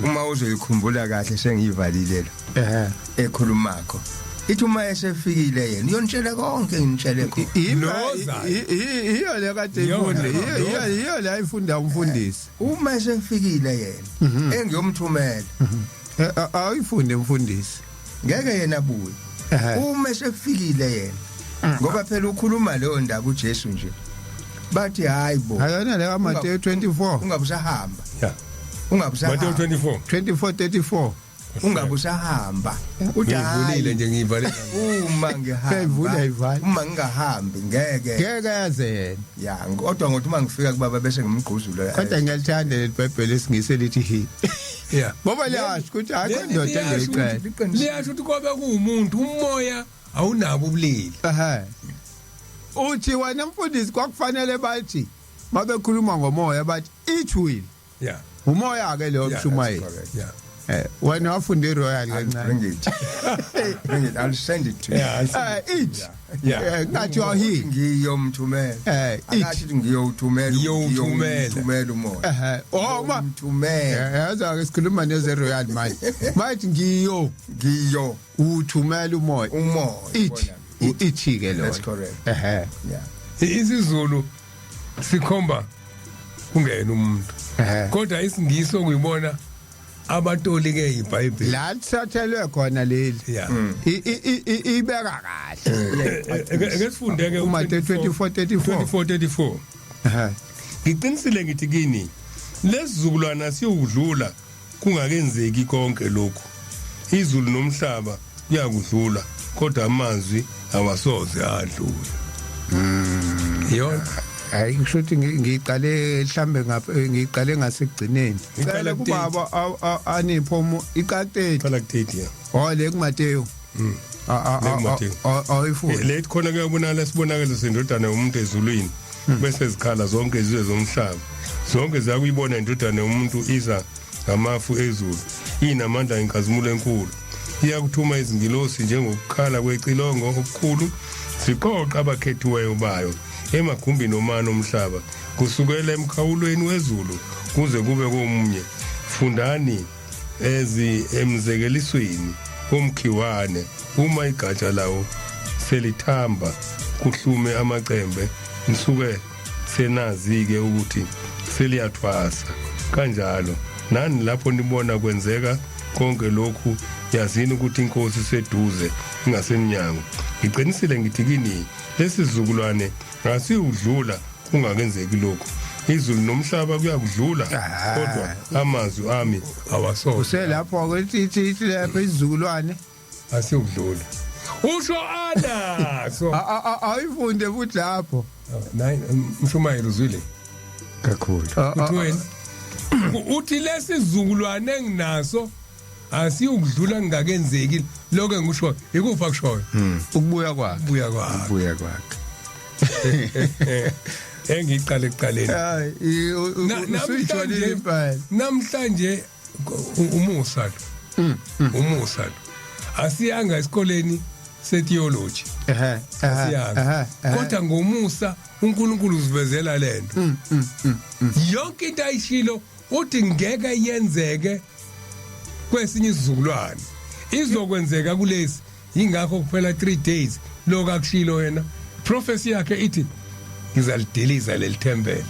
Uma uzoyikhumbula kahle, sengiyivalile la ekhulumakho ithi uma esefikile yena uyonitshela konke nginitshele khona. Lo ozayo. Iyo le kade Iyona, ifunde, iyo le ayifunda umfundisi. Uma esefikile yena engiyomthumela. Ayifunde mfundisi. Ngeke yena abuye uma esefikile yena, ngoba phela ukhuluma leyo ndaba uJesu nje, bathi hayi bo. Ayona le kaMateyu 24. Ungabe usahamba. Ungabe Matthew usahamba. 24. 24 34. Ungabe usahamba, uthi Ngiyivulile hayi nje, ngiyivalile. Uma Uyayivula, ngihamba, ayivali. uma ngingahambi ngeke Ngeke yaze yena. Ya, kodwa ngokuthi uma ngifika kubaba bese ngimgquzula. Kodwa ngiyalithanda leli Bhayibheli esingise lithi he. Ngoba liyasho ukuthi akho Leli indoda liyasho engiyoyicela. Liyasho ukuthi kwabe kuwumuntu, umoya awunabo ubulili. Ehhe. Uthi wena mfundisi kwakufanele bathi mabekhuluma ngomoya bathi it will. Umoya ke leyo, mshumayeli. Correct. Wena wafunda iRoyal I'll kancane. bring it, bring it, I'll send it to you. Yeah, I'll It. Yeah. Ngathi he. Ngiyomthumela. It. Akathi ngiyowuthumela. Ngiyowuthumela. Ngiyowuthumela umoya. Oh ma Ngiyowuthumela. Yazi ake sikhuluma neze Royal manje. Mathi ngiyo Ngiyo uthumela umoya. Umoya. It. Yabona. It ke lo. That's correct. Yeah. IsiZulu sikhomba kungena umuntu. Kodwa isiNgisi okuyibona abatolike iBhayibheli. La lithathelwe khona leli. Ibeka kahle. Ake sifunde ke. uMateyu 24 34. 24 34. Ngiqinisile ngithi kini, lesizukulwana siyokudlula kungakenzeki konke lokhu. Izulu nomhlaba kuyakudlula, kodwa amazwi awasoze adlula. Yona. Hayi, ngisho ukuthi ngiqale mhlambe ngapha, ngiqale ngasekugcineni. Iqala Cela ku-30. kubaba anipho iqateti. Qala ku-30, ya. Oh, le kuMateyu. Le kuMateyu. Awuyifundi. Lethi khona kuyabonakala isibonakalo sendodana yomuntu ezulwini, bese zikhala zonke izizwe zomhlaba. Zonke ziyakuyibona indodana yomuntu iza ngamafu ezulu, inamandla inkazimulo enkulu. Iyakuthuma izingilosi njengokukhala kwecilongo okukhulu, ziqoqa abakhethiweyo bayo emagumbini omane omhlaba, kusukela emkhawulweni wezulu kuze kube komunye. Fundani ezi emzekelisweni womkhiwane: uma igatsha lawo selithamba, kuhlume amacembe, nisuke senazi-ke ukuthi seliyathwasa. Kanjalo nani, lapho nibona kwenzeka konke lokhu, yazini ukuthi inkosi iseduze, ingasemnyango. Ngiqinisile ngithi kini, lesi sizukulwane asiyudlula kungakenzeki lokhu. Izulu nomhlaba kuyakudlula, kodwa amazwi ami awasoze. Uselapho ke, ithi ithi lapho izizukulwane Asiyokudlula, usho anaso. Ayifunde futhi lapho. Nine, mshumayeli, uzwile Kakhulu. Kuthiweni? Uthi lesizukulwane enginaso asiyukudlula ngingakenzeki lokho engikushoyo. Ikufa kushoyo. Ukubuya kwakhe. Buya kwakhe. Buya kwakhe. Engiqale ekuqaleni. Hayi, usuyitholile impela. Namhlanje umusa lo. Umusa lo. Asiyanga esikoleni setheology. Ehe, ehe, Siyanga. ehe. Kodwa ngomusa uNkulunkulu usivezela lento. Yonke into ayishilo uthi ngeke yenzeke kwesinye isizukulwane. Izokwenzeka kulesi. Ingakho kuphela 3 days lokho akushilo yena. Prophecy yakhe ithi ngizalidiliza leli thempeli.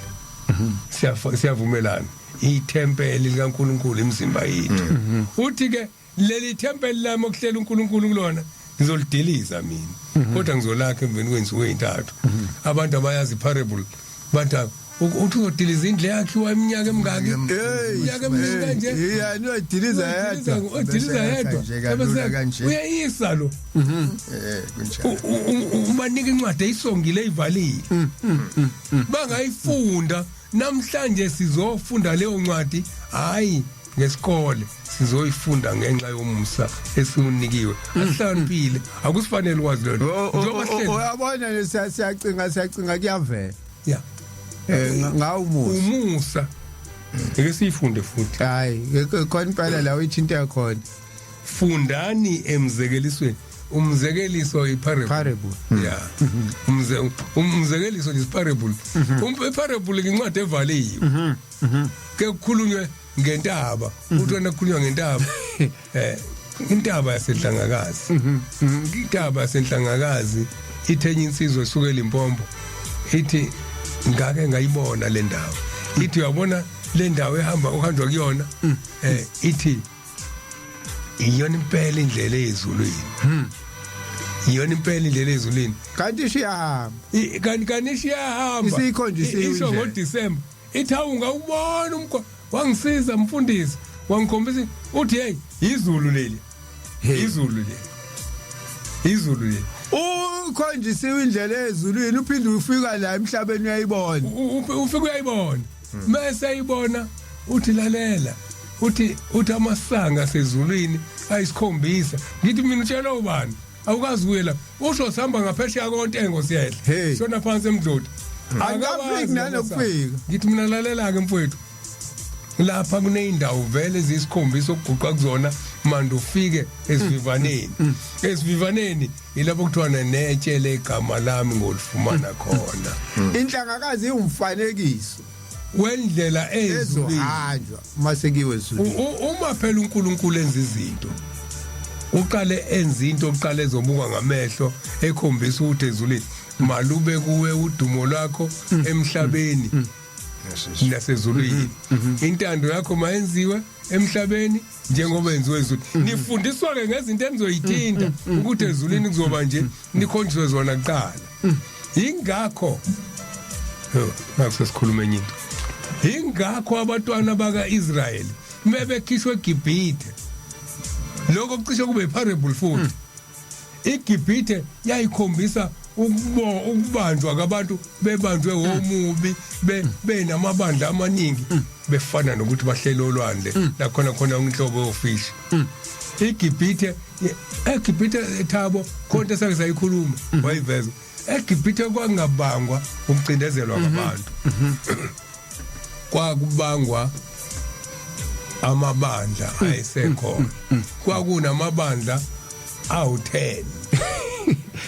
Siyavumelana. Ithempeli likaNkulunkulu imizimba yethu. Uthi ke leli thempeli lami okuhlela uNkulunkulu kulona ngizolidiliza mina. Kodwa ngizolakha emveni kwensuku ezintathu. Abantu abayazi parable bathi uthi uzodiliza indlu yakhiwa iminyaka emingaki? Iminyaka eminingi kanje. Yeah, uyadiliza yedwa. Udiliza Bese yedwa. yakha nje kalula Bese kanje. Uyayisa lo. Kunjalo. Ubanika incwadi eyisongile eyivalile. Bangayifunda namhlanje sizofunda leyo ncwadi hayi ngesikole sizoyifunda ngenxa yomusa esiwunikiwe. Asihlakaniphile akusifanele ukwazi lento. Njengoba sihlezi Uyabona nje siyacinga siyacinga kuyavela. Yeah. Ngawo umusa. Umusa. Ake siyifunde futhi. Hayi, khona impela la uyithinta khona. Fundani emzekelisweni. Umzekeliso iparable. Parable. Yeah. Umzekeliso is parable. Iparable incwadi evaliwe. Ke kukhulunywe ngentaba. Uthi wena kukhulunywa ngentaba. Intaba yasenhlangakazi. Intaba yasenhlangakazi ithenye insizwe esuka eLimpopo. Ithi ngake ngayibona le ndawo. Ithi uyabona le ndawo ehamba uhanjwa kuyona ithi iyona impela indlela ezulwini. Iyona impela indlela ezulwini. Kanti ishiyahamba. Kanti kanti ishiyahamba. Isiyikhonjisiwe Isho indlela. ngoDecember. Ithi awu ngawubona umgwaqo wangisiza mfundisi wangikhombisa uthi hey izulu leli. Izulu leli. Izulu leli. Ukhonjisiwe indlela ezulwini uphinde ufika la emhlabeni uyayibona. Ufika uyayibona. Mase ayibona uthi lalela. Uthi amasanga asezulwini ayisikhombisa. Ngithi mina utshela ubani? Awukazi uye la. Usho sihamba ngaphesheya kontengo siyehla. Hey. Shona phansi emdloti. Akafiki nanokufika. Ngithi mina lalela ke mfowethu. Lapha kuneyindawo vele eziyisikhombisa okuguqa kuzona manje ufike esivivaneni. Esivivaneni ilapho kuthiwa netshe legama lami ngolifumana khona. Inhlangakazi iwumfanekiso Wendlela ezulwini. ezohanjwa mase kuyiwe ezulwini. Uma phela uNkulunkulu enza izinto uqale enza into oqale ezobukwa ngamehlo ekhombisa ukuthi ezulwini malube kuwe udumo lwakho emhlabeni nasezulwini. Intando yakho mayenziwe emhlabeni njengoba yenziwe ezulwini. Nifundiswa ke ngezinto enizoyithinta ukuthi ezulwini kuzoba nje nikhonjiswe zona kuqala. Ingakho nakuso sikhuluma enye into. Ingakho abantwana bakaIsrayeli mebekhishwe eGibhithe lokho kucishe kube parable futhi. iGibhithe yayikhombisa ukubanjwa kwabantu bebanjwe womubi benamabandla amaningi befana nokuthi bahlele olwandle la khona khona inhlobo yofish. iGibhithe eGibhithe Thabo khonto esake sayikhuluma wayiveza. eGibhithe kwangabangwa ukucindezelwa kwabantu. Kwakubangwa amabandla ayesekhona. Kwakunamabandla awu10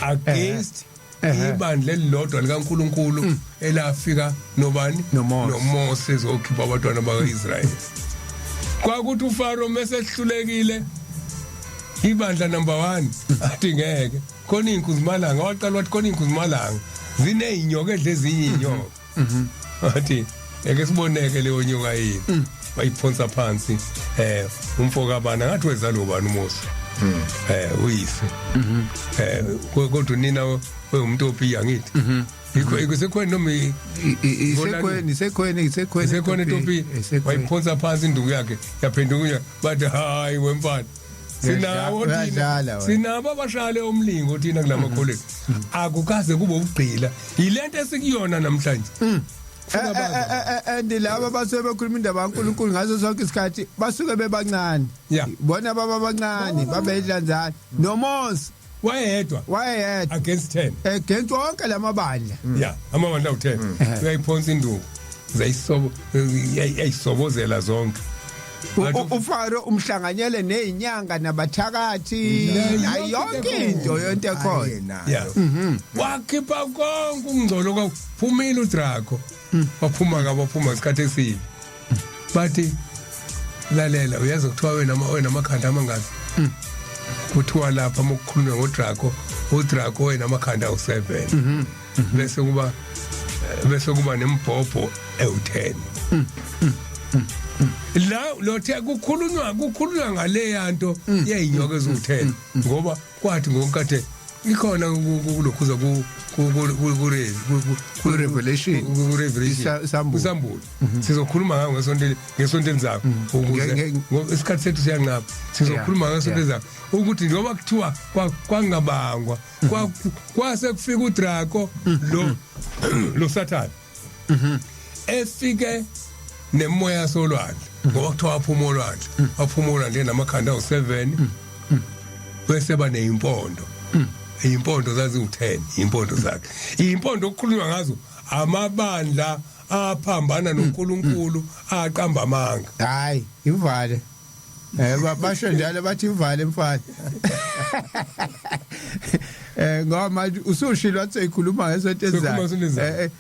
against ibandla elilodwa likaNkuluNkulu elafika nobani? noMose. noMose ezokhipha abantwana bakaIsrayeli. Kwakuthi uFaro mesehlulekile ibandla number 1 athi ngeke khona inkunzimalanga waqala wathi khona inkunzimalanga zineyinyoka edle ezinye inyoka. Wathi eke siboneke leyo nyoka yini. Wayiphonsa phansi umfo kabani ngathi wezalo bani uMose. Uyise. Kodwa unina wengumtopiya ngithi. Ikho isekhweni noma Isekhweni isekhweni isekhweni isekhona etopiya wayiphonsa phansi induku yakhe yaphenduka bathi hayi wemfana. Sinawo thina Uyadlala wena. sinabo abashale umlingo thina kulamakholeni. Akukaze kube ubugqila. Yilento esikuyona namhlanje. Funa bazi. And laba basuke bekhuluma indaba kaNkuluNkulu ngaso sonke isikhathi basuke bebancane. Bona baba abancane babeyidlanzana noMose Wayedwa. Wayedwa. Against 10. Against wonke lamabandla. Yeah, amabandla awu10. Uyayiphonsa induku, zayisobo, yayisobozela zonke. uFaro umhlanganyele nezinyanga nabathakathi nayo yonke into yonke ekhona. Yeah, wakhipha konke ukungcola kwaphumile uDraco. Waphuma ka waphuma isikhathi esibi. Bathi lalela, uyazi kuthiwa wena amakhanda amangaki? Kuthiwa lapha mokukhulunywa ngoDraco, uDraco wena amakhanda awu7, bese kuba nembhobho ewu10. La lothe kukhulunywa ngale yanto yeyinyoka eziwu10, ngoba kwathi ngonkathe ikhona kulokhuza ku ku ku ku Revelation. Ku Revelation. Isambulo. Isambulo sizokhuluma ngayo ngesonto elizayo, ukuze ngoba isikhathi sethu siyanqaba, sizokhuluma ngesonto elizayo ukuthi njengoba kuthiwa kwangabangwa kwase kufika uDraco lo Sathane efike nemoya solwandle, ngoba kuthiwa waphuma olwandle namakhanda awu7, bese baneyimpondo, impondo zaziwu10, impondo zakhe, impondo okukhulunywa ngazo amabandla aphambana noNkulunkulu, aqamba amanga. Hayi, ivale, basho njalo, bathi ivale mfana, ngoba manje usushilo wathi seyikhuluma ngesonto. Sikhuluma ngesonto ezayo.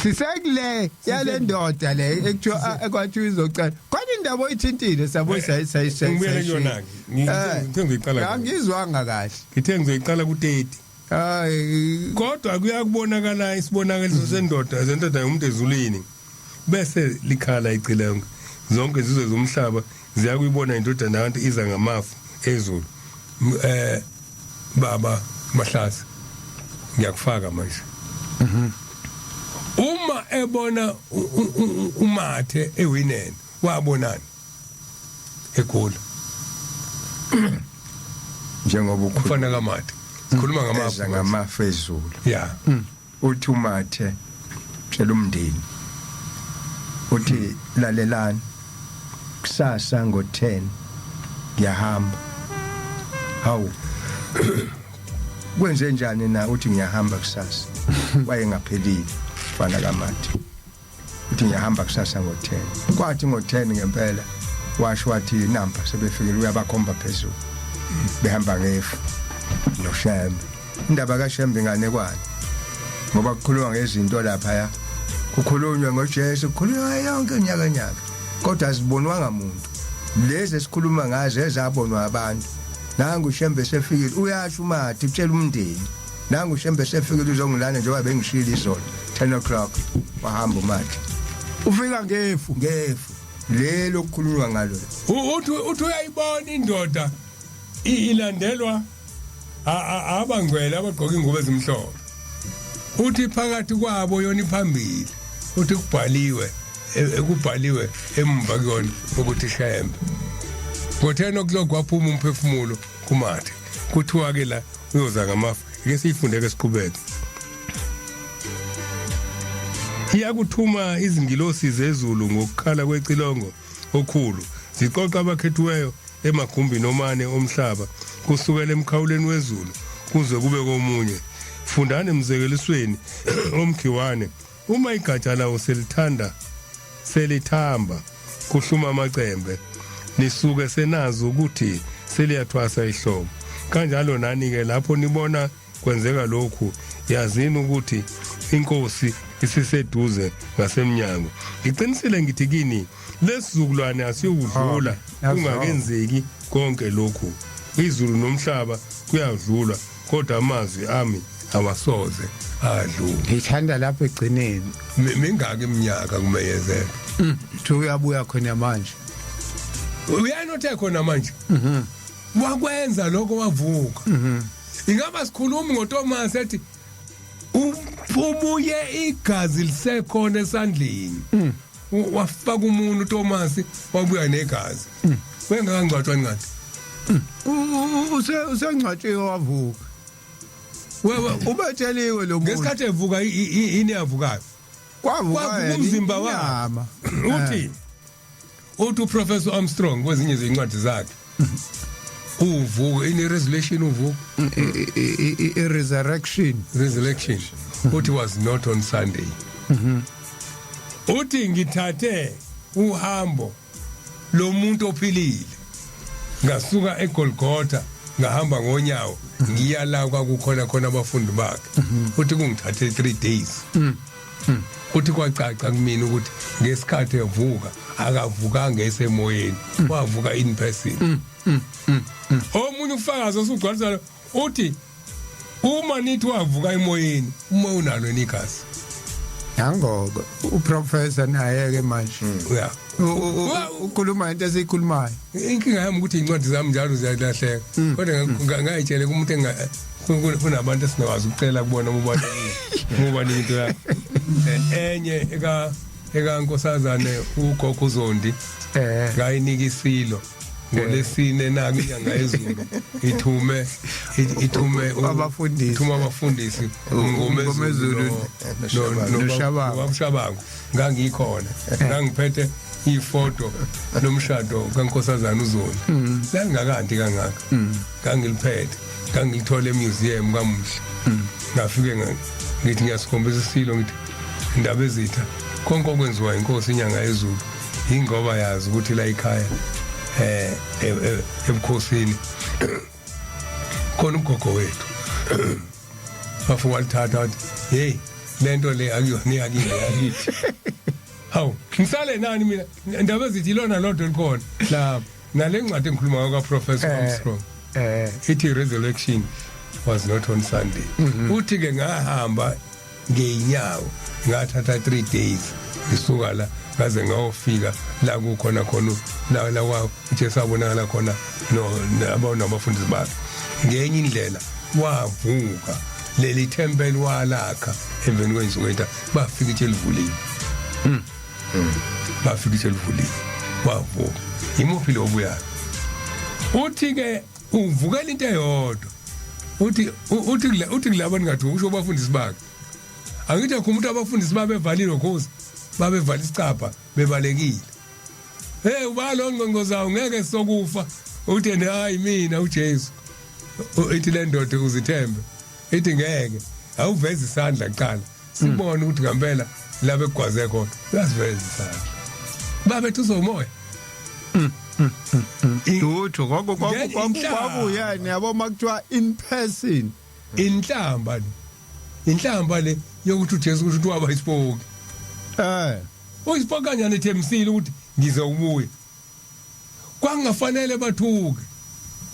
Sisekule yale ndoda le ekuthiwa ekwathiwa izocela kodwa indaba oyithintile sabo. Ngibuyele kuyona-ke. Ngithe ngizoyiqala. Angizwanga kahle. Ngithe ngizoyiqala ku-30. Hayi. Kodwa kuyakubonakala isibonakaliso sendoda yomuntu ezulwini, bese likhala icilongo, zonke izizwe zomhlaba ziyakuyibona indodana yabantu iza ngamafu ezulu. Baba Mahlase, ngiyakufaka manje uma ebona uMathe ewinene, wabonani egula? Njengoba ukhuluma Ufana kaMathe, sikhuluma ngamafu. Eza ngamafu ezulu. Uthi uMathe tshela umndeni, uthi lalelani, kusasa ngo10 ngiyahamba. Hawu, kwenze njani na? Uthi ngiyahamba kusasa. Wayengaphelile fana kaMathe, uthi ngiyahamba kusasa ngo10. Kwathi ngo10 ngempela washo, wathi nampa sebefikile, uyabakhomba phezulu behamba ngefu noShembe. Indaba kaShembe inganekwane, ngoba kukhulunywa ngezinto lapha, kukhulunywa ngoJesu, kukhulunywa yonke nyaka nyaka, kodwa azibonwanga muntu lezi esikhuluma ngazo ezabonwa abantu. Nangu uShembe sefikile, uyasho uMathi, utshela umndeni, nangu uShembe sefikile uzongilanda njengoba bengishilo izolo 10 o'clock. Wahamba uMathi. Ufika ngefu. Ngefu lelo kukhulunywa ngalo. Uthi uyayibona indoda ilandelwa abangcwele abagqoka ingubo ezimhlophe. Uthi phakathi kwabo yona iphambili, uthi kubhaliwe kubhaliwe emva kuyona ukuthi Shembe. Ngo-10 o'clock waphuma umphefumulo kuMathe. Kuthiwa ke la uyoza ngamafu. Ake siyifunde ke, siqhubeke. Iyakuthuma izingilosi zezulu ngokukhala kwecilongo okhulu, ziqoqa abakhethiweyo emagumbini omane omhlaba, kusukela emkhawuleni wezulu kuze kube komunye. Fundani emzekelisweni omkhiwane: uma igatsha lawo selithanda selithamba, kuhluma amacembe, nisuke senazi ukuthi seliyathwasa ihlobo. Kanjalo nani-ke, lapho nibona kwenzeka lokhu, yazini ukuthi inkosi isiseduze ngasemnyango. Ngiqinisile ngithi kini, lesizukulwane asiyukudlula kungakenzeki konke lokhu. Izulu nomhlaba kuyadlula, kodwa amazwi ami awasoze adlula. Ngithanda lapho egcineni. Mingaki iminyaka kumeyezela? Thi uyabuya khona manje. Uyanothe khona manje wakwenza lokho, wavuka. Ingaba sikhuluma ngoThomas ethi ubuye igazi lisekhona esandleni. Wafaka umuntu uThomas, wabuya negazi, wengakangcwatshwa ngathi. Usengcwatshiwe, wavuka. Wewe Ubetsheliwe lo muntu. Ngesikhathi evuka, ini yavukayo? Kwavuka Kwavuka yena umzimba wakhe. inyama. Uthi uProfessor Armstrong kwezinye izincwadi zakhe, uvuko in resurrection, uvuko, I-resurrection. Resurrection, uthi was not on Sunday. Uthi ngithathe uhambo lomuntu ophilile, ngasuka eGolgotha, ngahamba ngonyawo ngiya la kwakukhona khona abafundi bakhe. Uthi kungithathe 3 days. Uthi kwacaca kumina ukuthi ngesikhathi evuka akavukanga esemoyeni, wavuka in person. Omunye ufakazi osugcwalisa uthi uma nithi wavuka emoyeni, umoya unalo negazi. Nangoko uprofessor naye ke manje ya ukhuluma into esiyikhulumayo. Inkinga yami ukuthi incwadi zami njalo ziyalahleka, kodwa ngayitshele kumuntu enga kunabantu esingakwazi ukucela kubona uma into yakho. Enye eka nkosazane ugogo uZondi, ngayinika isilo ngolesine naku inyanga yezulu ithume Abafundisi. Ithume abafundisi uMngomezulu noShabangu. noShabangu. Ngangikhona, ngangiphethe ifoto lomshado kankosazana uZondi, langakanti kangaka, ngangiliphethe, ngangilithola emuseum kamuhle. Ngafike ngithi ngiyasikhombisa isilo, ngithi indaba ezitha konke okwenziwa inkosi inyanga yezulu ingoba yazi ukuthi la ekhaya ebukhosini khona ugogo wethu wafika walithatha, wathi, "Hey, lento le akuyona yakini, yakithi." Hawu, ngisale nani mina? Indaba ezithi ilona lodwa elikhona la nale ncwadi engikhuluma ngayo kaProfessor Armstrong, ithi resurrection was not on Sunday. Uthi ke ngahamba ngeenyawo, ngathatha 3 days ngisuka la ngaze ngayofika la kukhona khona la kwa uJesu abonakala khona no nabo nabafundisi bakhe. Ngenye indlela wavuka leli temple walakha emveni kwensuku ezintathu, bafika itshe livuliwe, bafika itshe livuliwe, wavuka. Imuphi lo obuyayo? Uthi ke uvukela into eyodwa. Uthi kulabo ningathi usho abafundisi bakhe, angithi akho umuntu, abafundisi babevalile khosi, babevala isicabha, bebalekile. Hey, uba lo ngqongqozayo ngeke sokufa. Uthi hayi, mina uJesu. Ithi le ndoda uzithembe, ithi ngeke awuveze isandla kuqala sibone ukuthi ngempela la bekugwaze khona. Uyasiveza isandla, babethi uzomoya. Lutho kwako kwako Ngenye inhlamba. Kwakuyani yabo makuthiwa in person. Inhlamba le, inhlamba le yokuthi uJesu kusho ukuthi waba isipoki. Uyisipoki kanjani ethembisile ukuthi ngizobuya? Kwangafanele bathuke,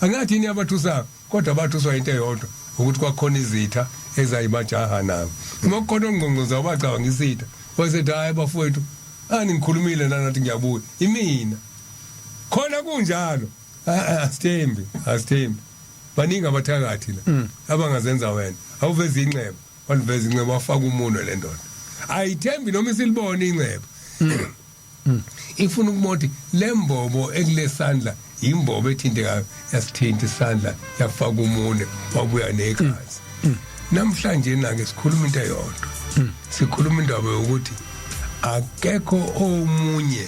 angathi yini abathusayo, kodwa bathuswa into eyodwa, ukuthi kwakhona izitha ezayibajaha nabo. Uma kukhona ongqongqoza ubacabanga isitha, wasethi, "Hayi bafowethu, ani ngikhulumile nanathi ngiyabuya, imina khona." Kunjalo. Asithembi, asithembi, baningi abathakathi la abangazenza wena. Awuveza inxeba, waliveza inxeba, wafaka umunwe. Le ndoda ayithembi noma isilibona inxeba, ifuna ukubona ukuthi lembobo ekulesandla imbobo ethintekayo. Yasithinta isandla, yafaka umunwe, wabuya negazi. Namhlanje nake sikhuluma into eyodwa, sikhuluma indaba yokuthi akekho omunye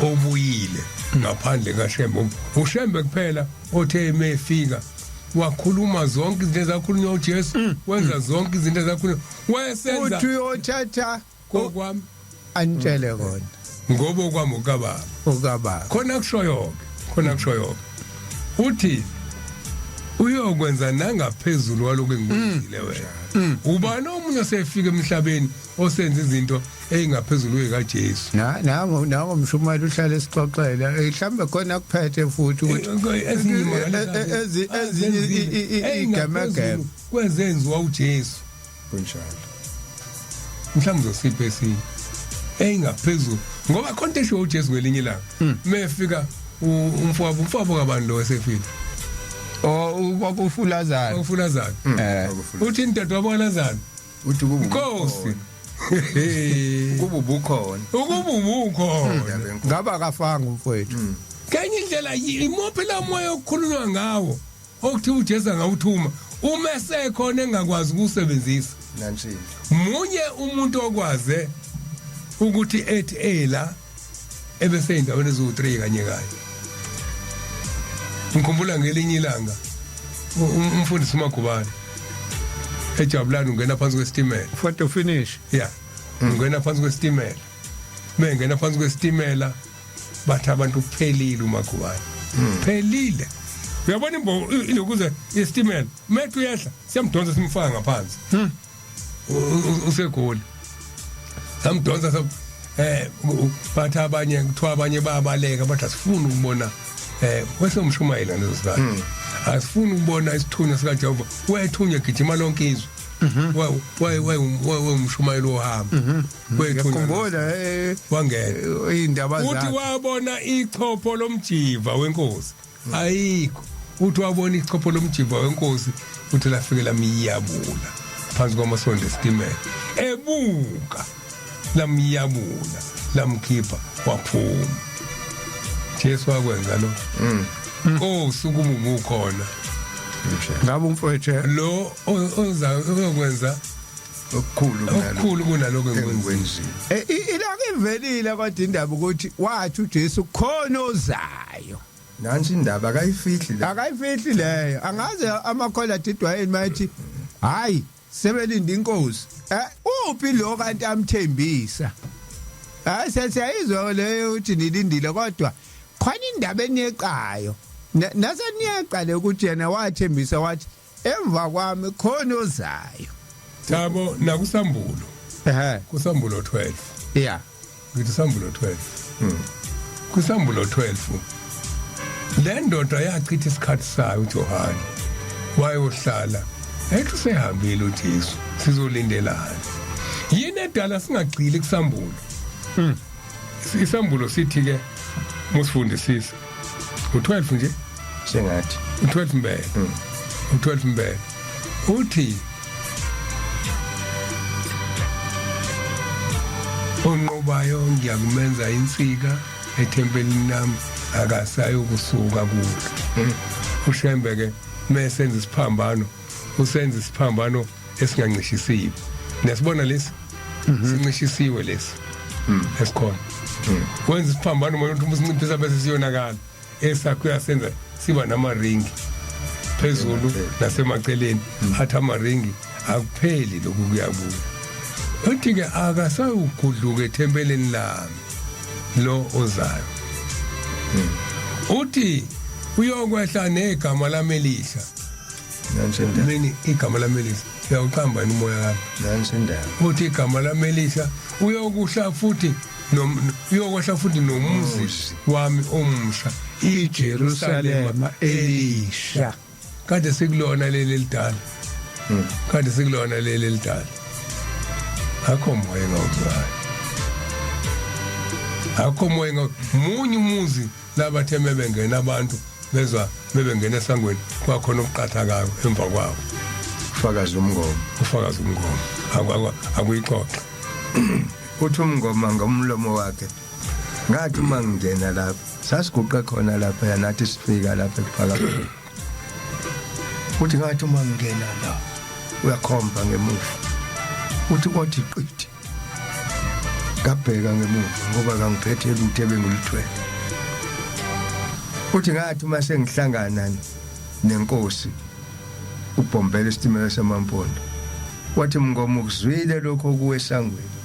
obuyile ngaphandle kaShembe. uShembe kuphela othe emefika wakhuluma zonke izinto ezakhulunywa uJesu, wenza zonke izinto ezakhulunywa, wayesenza. Uthi uyothatha kokwami anitshele kona. Ngoba okwami okababa. Ukababa. Khona kushoyo ke, khona kushoyo ke, uthi uyokwenza nangaphezulu walokho engikwenzile. Wena ubani omunye osefika emhlabeni osenza izinto ezingaphezulu kwekaJesu? Na nango nango mshumayeli uhlale sixoxela, mhlambe khona kuphethe futhi ukuthi ezinye ezinye igamegeme kwezenziwa uJesu. Kunjalo. Mhlawumbe uzosipha esinye eyingaphezulu, ngoba khona into eshiwo uJesu ngelinye ilanga mefika umfowabo kabani lo esefile? Oh, kwakufuLazaro. UFulazaro. Uthi indoda wabo Lazaro. Uthi kuba Nkosi, kuba ubukhona. Ukuba ubukhona. Indaba enkulu. Ngaba akafanga umfowethu. Kenye indlela imuphi la moya okukhulunywa ngawo okuthiwa uJesu angawuthuma uma esekhona engakwazi ukuwusebenzisa? Nansini. Munye umuntu okwaze. Ukuthi ethi ela ebese endaweni eziwu3 kanye kanye. Ngikhumbula ngelinye ilanga umfundisi uMagubane ejabulani ungena phansi kwesitimela. Photo finish. Yeah. Ungena phansi kwesitimela. Mengena phansi kwesitimela bathi abantu kuphelile uMagubane. Phelile. Uyabona imbo ilokuze isitimela methu uyehla siyamdonsa simfaka ngaphansi. Usegoli. Samdonsa sa bathi abanye kuthiwa abanye bayabaleka bathi asifuni ukubona wesomshumayela lezo sikhathi. Asifuni ukubona isithunywa sikaJehova wethunywa gijima lonke izwe. Waye waye umshumayelo ohamba. Wethunywa. Ngiyakhumbula Wangena. Indaba Uthi zakhe. wabona ichopho lomjiva wenkosi. Ayikho. Uthi wabona ichopho lomjiva wenkosi uthi lafike lamiyabula phansi kwamasondo esitimela. Ebuka lamiyabula lamkhipha waphuma. Jesu wakwenza lo. Nkosi ukuba ukhona. Ngabe umfowethu Lo oza oyokwenza Okukhulu kunalokho okukhulu kunaloko engikwenzile. engikwenzile. Ilanga ivelile kodwa indaba ukuthi wathi uJesu khona ozayo. Nansi indaba akayifihli le. Akayifihli leyo. Angaze amakhola adidwa yini mayithi hayi sebelinda inkosi. Uphi lo kanti amthembisa? Hayi sesiyayizwa leyo ukuthi nilindile kodwa khona indaba eniyeqayo. Nase niyeqa le ukuthi yena wathembisa wathi emva kwami khona ozayo. Thabo nakusambulo. Kusambulo 12. Yeah. Ngithi sambulo 12. Kusambulo 12. Le ndoda yachitha isikhathi sayo uJohane. Wayohlala ethi usehambile uJesu sizolindelana. Yini edala singagcili kusambulo? Isambulo sithi ke musifundisise. U12 nje Sengathi u12 mbele. U12 mbele. Uthi onqobayo ngiyakumenza insika ethempelini lami akasayi ukusuka kulo. Ushembe ke mesenza isiphambano usenza isiphambano esingancishisiwe. Nesibona lesi sincishisiwe lesi esikhona. Wenza isiphambano manje uthi usinciphisa bese siyonakala. Esakho uyasenza siba namaringi phezulu nasemaceleni athi amaringi akupheli lokhu kuyabuya. Uthi ke akasayugudluka ethempelini lami lo ozayo. Uthi uyokwehla negama lami elisha. Nansi indaba. Mina igama lami elisha uyawuqamba yini umoya kami? Nansi indaba. Uthi igama lami elisha uyokuhla futhi uyokwehla futhi nomuzi wami omusha iJerusalema elisha. Kade sikulona leli elidala. Kade sikulona leli elidala. Akho moya engawuzwayo. Akho moya engaw munye umuzi labathe bebengena abantu bezwa bebengena esangweni kwakhona ukuqatha kayo emva kwawo. Ufakazi umngoma. Ufakazi umngoma. Akuyixoxa. Uthi umngoma ngomlomo wakhe. Ngathi uma ngingena lapha sasiguqe khona lapha yanathi sifika lapha ekuphakama. Uthi ngathi uma ngingena la uyakhomba ngemuva. Uthi kwathi qithi. Ngabheka ngemuva ngoba kangiphethe lutho ebengilithwele. Uthi ngathi uma sengihlangana nenkosi ubhombela isitimela samampondo. Wathi mngoma ukuzwile lokho kuwesangweni.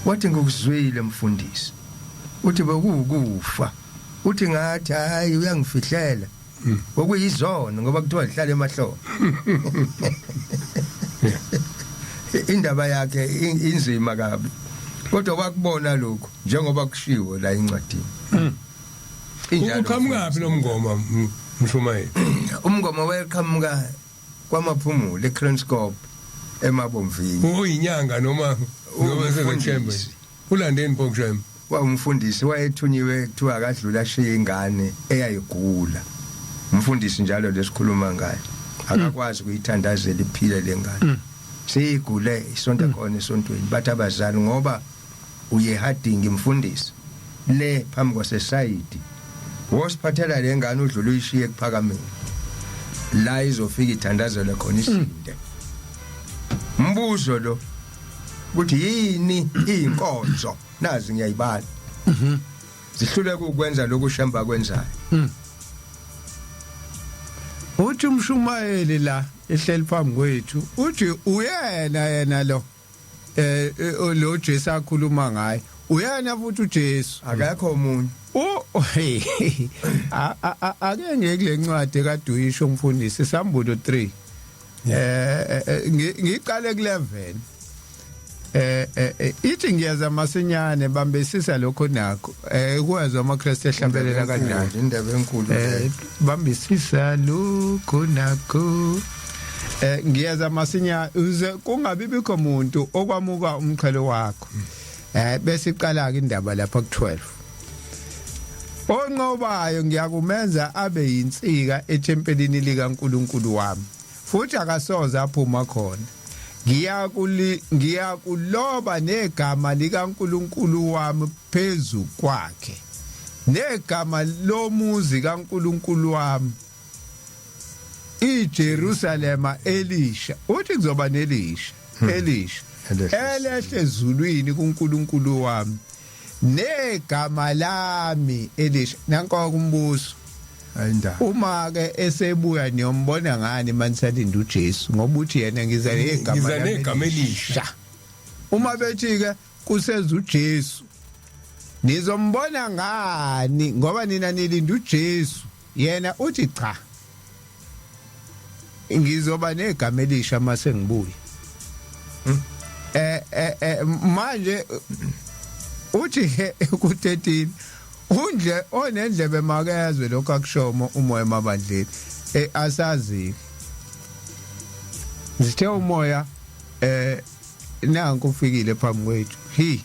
Wathi ngikuzwile mfundisi. Uthi bekuwukufa. Uthi ngathi hayi uyangifihlela. Okuyizona ngoba kuthiwa lihlala emahlombe. Indaba yakhe inzima kabi. Kodwa wakubona lokho njengoba kushiwo la encwadini. Injalo. Uqhamukaphi lo mngoma mshumayeli? Umngoma wayeqhamuka kwamaphumulo eKranskop emabomvini. Uyinyanga noma noma sezechembe. Ulandeni pho kushembe? Wawumfundisi wayethunyiwe kuthiwa akadlula ashiye ingane eyayigula. Umfundisi njalo lesikhuluma ngaye. Akakwazi ukuyithandazela iphile lengane. Seyigule isonto khona esontweni bathi abazali ngoba uye Harding mfundisi le phambi kwasesayidi. Wosiphathela lengane udlula uyishiye ekuphakameni. La izofika ithandazele khona isinde. Mbuzo lo ukuthi yini inkonzo? Nazi ngiyayibala. Zihluleka ukwenza lokhu uShembe akwenzayo. Uthi umshumayeli la ehleli phambi kwethu uthi uyena yena lo lo Jesu akhuluma ngaye, uyena futhi uJesu. Akekho omunye. Ake ngiye kule ncwadi kaDuyisho umfundisi, Sambulo 3, ngiqale ku11. Ithi ngiyeza masinyane, bambisisa lokho nakho. Kuwezwa amaKristu ehlabelela kanjalo. Indaba enkulu. Bambisisa lokho nakho. Ngiyeza masinya, uze kungabi bikho umuntu okwamuka umqhele wakho. Bese iqala ke indaba lapha ku12. Onqobayo ngiyakumenza abe yinsika ethempelini likaNkuluNkulu wami, futhi akasoze aphuma khona. Ngiyakuloba negama likaNkuluNkulu wami phezu kwakhe, negama lomuzi kaNkuluNkulu wami, iJerusalema elisha. Uthi kuzoba nelisha elisha elehle ezulwini kuNkulunkulu wami, negama lami elisha. Nanko kumbuso. Ayindaba. Uma ke esebuya niyombona ngani manisalinda uJesu? Ngoba uthi yena ngiza negama Ngiza lami negama elisha. Uma bethi ke kuseza uJesu, nizombona ngani? Ngoba nina nilinda uJesu, yena uthi cha, ngizoba negama elisha mase ngibuya. Manje uthi ke ku13, unje onendlebe makezwe lokho akushomo umoya emabandleni. Asazi zithe umoya nanku ufikile phambi kwethu. Hi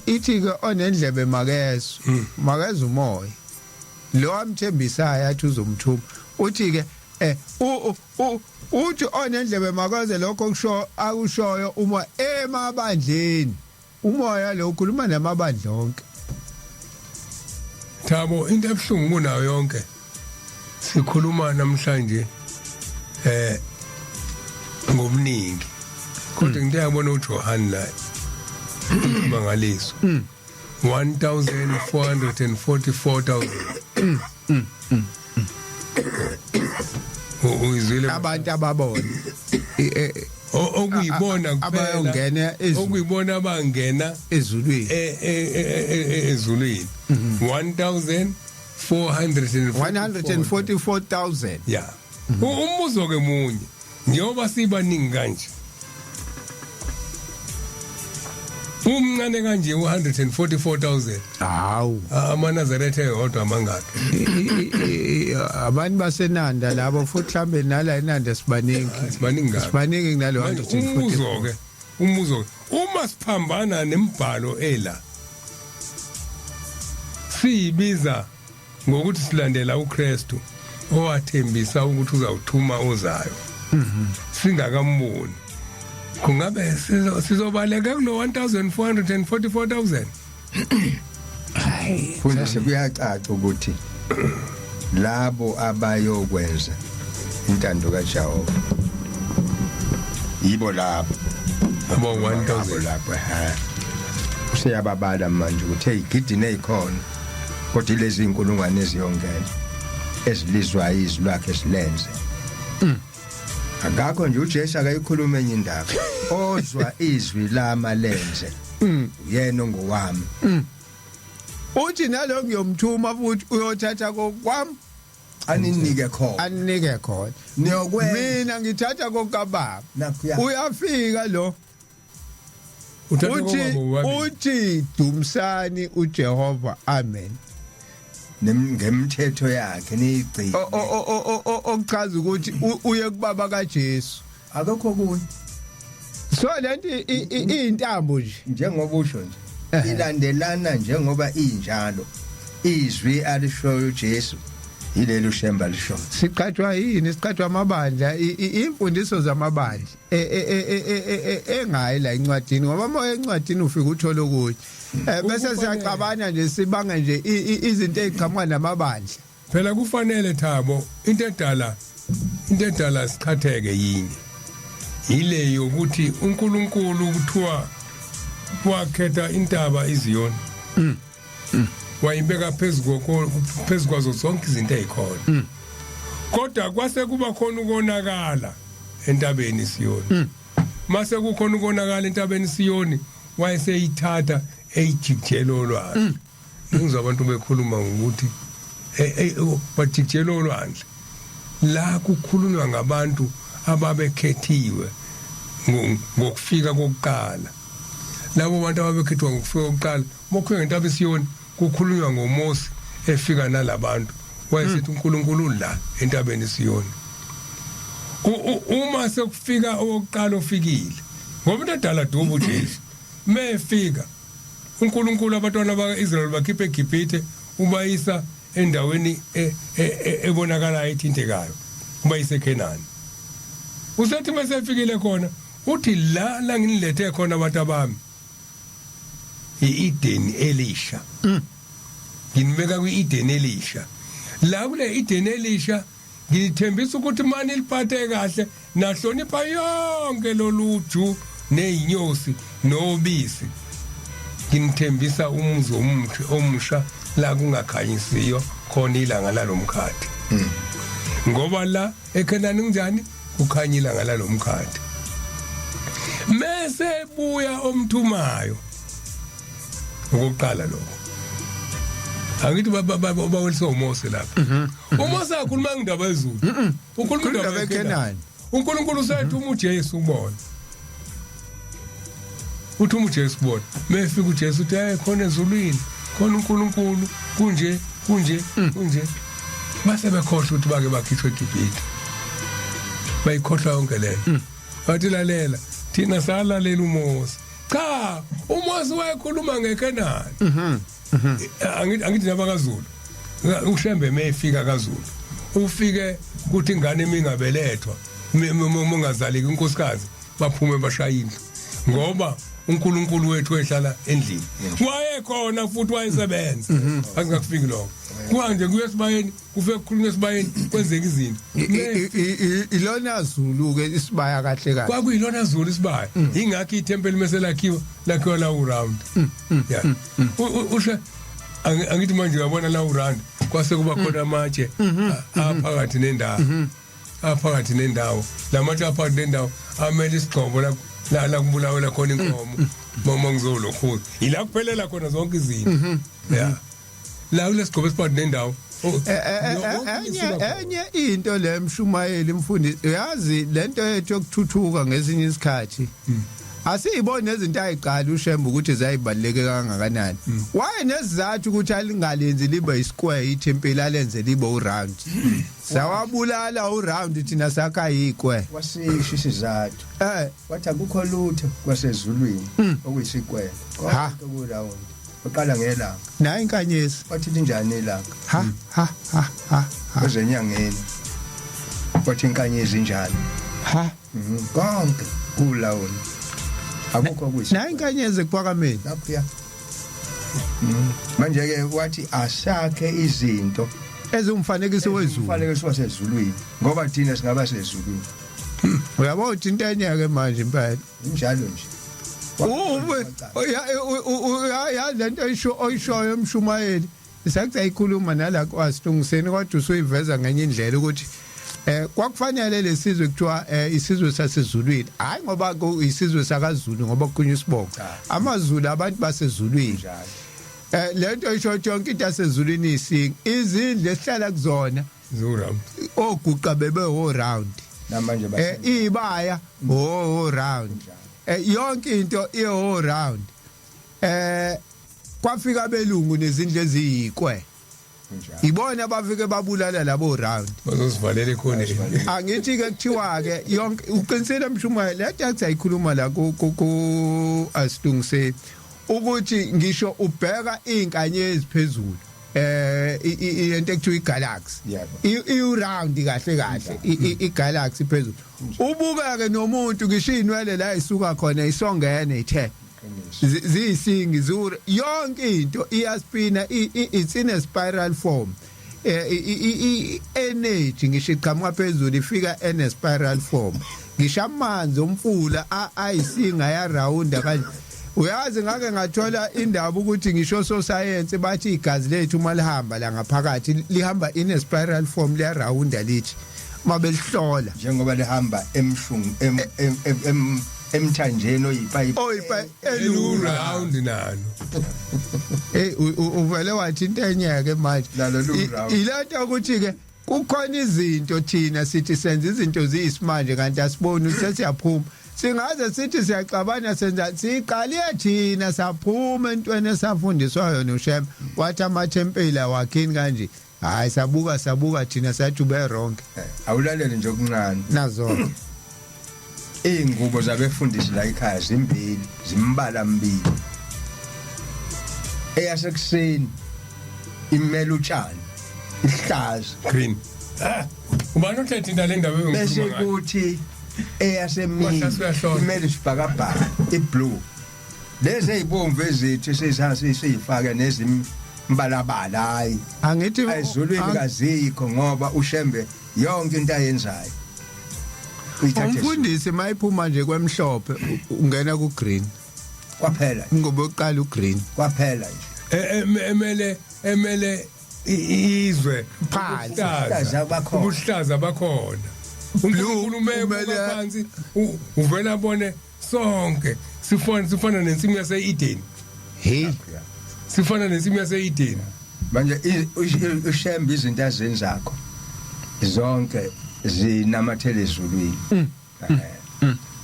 ithi ke onendlebe makezwe, makezwe umoya lo amthembisayo athi uzomthuma. Uthi ke uthi onendlebe makaze lokho kusho akushoyo uma emabandleni. Umoya lo ukhuluma namabandla onke. Thabo, into ebuhlungu kunayo yonke, sikhuluma namhlanje ngobuningi, kodwa into yabona uJohn la imangaliso, 1444,000. Uyizwile? Abantu ababona Okuyibona kuphela abayongena ezulwini. Okuyibona abangena ezulwini. Ezulwini, 1444. 144,000. Ya, umbuzo ke munye, njengoba sibaningi kanje, umncane kanje u144000? Hawu. AmaNazaretha eyodwa amangaki? Abantu baseNanda labo futhi, mhlambe nala eNanda sibaningi. Sibaningi kabi. Sibaningi kunalo Manje 144. Umbuzo ke, uma siphambana nembhalo ela siyibiza ngokuthi silandela uKristu owathembisa ukuthi uzawuthuma ozayo, singakamboni, kungabe sizobaleka kulo 1444,000? Mfundisi, kuyacaca ukuthi labo abayokwenza intando kaJehova yibo labo. Abo 1000. Lapho ha useyababala manje ukuthi hey, gidini ezikhona, kodwa ilezi inkulungwane eziyongena ezilizwayo izwi lakhe silenze. Akakho nje, uJesu akayikhuluma enye indaba. Ozwa izwi lama lenze, uyena ongowami. Uthi nalo ngiyomthuma futhi uyothatha kokwami aninike khona. Aninike khona. Niyokwenza. Mina ngithatha kokababa. Nakhuya. Uyafika lo. Uthatha uthi kobaba bobabili. Uthi dumsani uJehova, amen. Ngemthetho yakhe niyigcine. Okuchaza ukuthi uye kubaba kaJesu. Akekho kunye. So lento iyintambo nje. Njengoba usho nje, ilandelana njengoba injalo. Izwi alishoyo uJesu yilelo uShemba alishoyo. Siqhathwa yini? Siqhathwa amabandla, imfundiso zamabandla engayi la encwadini, ngoba moya encwadini ufika uthola ukuthi bese siyaxabana nje, sibanga nje izinto eziqhamuka namabandla. Phela kufanele, Thabo, into edala siqhatheke yinye, yile yokuthi uNkulunkulu kuthiwa Wakhetha intaba iZiyoni. Wayibeka phezu kwazo zonke izinto ezikhona. Kodwa kwase kuba khona ukonakala entabeni iSiyoni. Mase kukhona ukonakala entabeni iSiyoni, wayeseyithatha eyijikijela olwandle. Ngizwa abantu bekhuluma ngokuthi bajikijela olwandle. La kukhulunywa ngabantu ababekhethiwe ngokufika kokuqala. Labo bantu ababekhethwa ngokufika kokuqala, bokufika ngentaba iSiyoni, kukhulunywa ngoMose efika nalabantu. Wayesethi uNkulunkulu la entabeni iSiyoni. Uma sekufika owokuqala ofikile, ngoba into edala dubu uJesu mefika uNkulunkulu abantwana bakaIsrael bakhipha eGibhithe, ubayisa endaweni ebonakalayo ethintekayo, ubayise eKhenani. Usethi mesefikile khona uthi la la nginilethe khona abantu abami iEden elisha. Nginibeka kwiEden elisha. La kule Eden elisha ngithembisa ukuthi mani liphathe kahle nahlonipha yonke loluju nezinyosi nobisi, nginithembisa umuzi omuhle omusha la kungakhanyisiyo khona ilanga lalomkhathi. Ngoba la eKhenani kunjani? Kukhanya ilanga lalomkhathi. Mese buya omthumayo okokuqala lokho, angithi baweliswa uMose lapha. uMose akhuluma ngendaba yezulu, ukhuluma indaba yeKhenani. uNkulunkulu usethuma uJesu ubona, uthuma uJesu kubona. Mefika uJesu uthi, hey, khona ezulwini khona uNkulunkulu, kunje kunje kunje. Base bekhohlwa ukuthi bake bakhishwe eGibhithe, bayikhohlwa yonke leyo. Bathi, lalela, thina salalela uMose. Cha, uMose wayekhuluma ngeKenani. Angithi nabakaZulu, uShembe mayefika kaZulu, ufike kuthi ingane mingabelethwa, mungazaleki inkosikazi, baphume bashaya indlu, ngoba uNkulunkulu wethu ehlala endlini wayekhona futhi wayesebenza. Asingakufiki lokho kwanje, kuye esibayeni, kufike kukhulunywa esibayeni, kwenzeka izinto. Ilona Zulu ke isibaya kahle kahle. Kwakuyilona Zulu isibaya, ingakho ithempeli mase lakhiwa, lakhiwa la uround. Yeah, ushe angithi manje uyabona la uround, kwase kuba khona amatshe aphakathi nendawo, aphakathi nendawo. Lamatshe aphakathi nendawo amele isigxobo la la kubulawela khona inkomo mama ngizolokhuza, ila kuphelela khona zonke izinto. Yeah, la kulesigxobo esiphakathi nendawo. Enye into le, mshumayeli, mfundisi, uyazi lento yethu yokuthuthuka ngezinye isikhathi asiyiboni nezinto ayiqala uShembe ukuthi zayibaluleke kangakanani. Waye nesizathu ukuthi alingalenzi libe isquare ithempeli, alenze libe uround. Sawabulala uround thina, sakha isquare. Wasisho isizathu. Wathi akukho lutho kwasezulwini okuyisikwele, konke kuround. Uqala ngelanga. Nayi inkanyezi. Wathi linjani ilanga? Ha ha ha ha ha. Kwezenyangeni. Wathi inkanyezi injani? Ha. Konke kuround, akukho kuyisikwele. Nayi inkanyezi ekuphakameni. Lapha manje ke wathi asakhe izinto eziwumfanekiso wezulu. Umfanekiso wasezulwini, ngoba thina singaba sezulwini. Uyabo uthi into enye ke manje impela. Injalo nje. Ube ya lento oyisho oyishoyo emshumayeli, isakuthi ayikhuluma nala kwasilungiseni, kodwa usuyiveza ngenye indlela ukuthi kwakufanele lesizwe kuthiwa isizwe sasezulwini, hayi ngoba isizwe sakaZulu, ngoba kukhulunywa isibongo amaZulu, abantu basezulwini. Lento isho ukuthi yonke into yasezulwini isingi, izindlu esihlala kuzona Ziwuround. Oguqa bebe wo round. Namanje Ibaya wo round. Yonke into iwo round. Kwafika abelungu nezindlu eziyikwe. Ibona abafike babulala labo round. Bazosivalela ekhoneni. Angithi ke kuthiwa ke yonke, uqinisile mshumayeli, lento yathi ayikhuluma la ku asilungiseni ukuthi ngisho ubheka izinkanyezi phezulu, into ekuthiwa igalaxy, i round kahle kahle, igalaxy phezulu, ubuka ke nomuntu ngisho inwele la isuka khona isongene ithe ziyisingi zure, yonke into iyaspina, it's in a spiral form. I energy ngisho iqhamuka phezulu ifika in a spiral form, ngisho amanzi omfula ayisinga ya round kanje. Uyazi, ngake ngathola indaba ukuthi ngisho sosayensi bathi igazi lethu uma lihamba la ngaphakathi lihamba in a spiral form, liyarawunda lithi mabelihlola. Njengoba lihamba emshungu emthanjeni oyipayipi. Oyipa elu round nalo. Hey, uvele wathi into enyeke manje. Nalo lu round. Ilento ukuthi ke kukhona izinto thina sithi senza izinto ziyisimanje, kanti asiboni ukuthi sesiyaphuma. Singaze sithi siyaxabana, senza siqale thina saphuma entweni esafundiswa yona uShembe, wathi amathempeli awakhini kanje. Hayi, sabuka sabuka thina sathi ube wrong. Awulalele nje okuncane. Nazo. Iy'ngubo zabefundisi la ekhaya zimbili, zimbala mbili. Eyasekuseni imela utshani, ihlaza. Green. Ah, ubani othethe into le ndaba bese engikhuluma ngayo? Kuthi eyasemini Mahlase uyahlola. imele isibhakabhaka, iblue. Lezi ezibomvu ezethu esizifake nezimbalabala, hayi, Angithi ezulwini kazikho, ngoba uShembe yonke into ayenzayo uyithathe ezulwini. Umfundisi mayiphuma nje kwemhlophe ungena ku green. Kwaphela. Ingubo yokuqala ugreen. Kwaphela nje. Emele izwe. Phansi. Ubuhlaza bakhona. Ubuhlaza bakhona. uNkulunkulu Kumele- phansi uvela abone sonke sifana nensimu yase-Eden. Hey. Sifana nensimu yase-Eden. Manje uShembe izinto azenzakho zonke zinamathele ezulwini.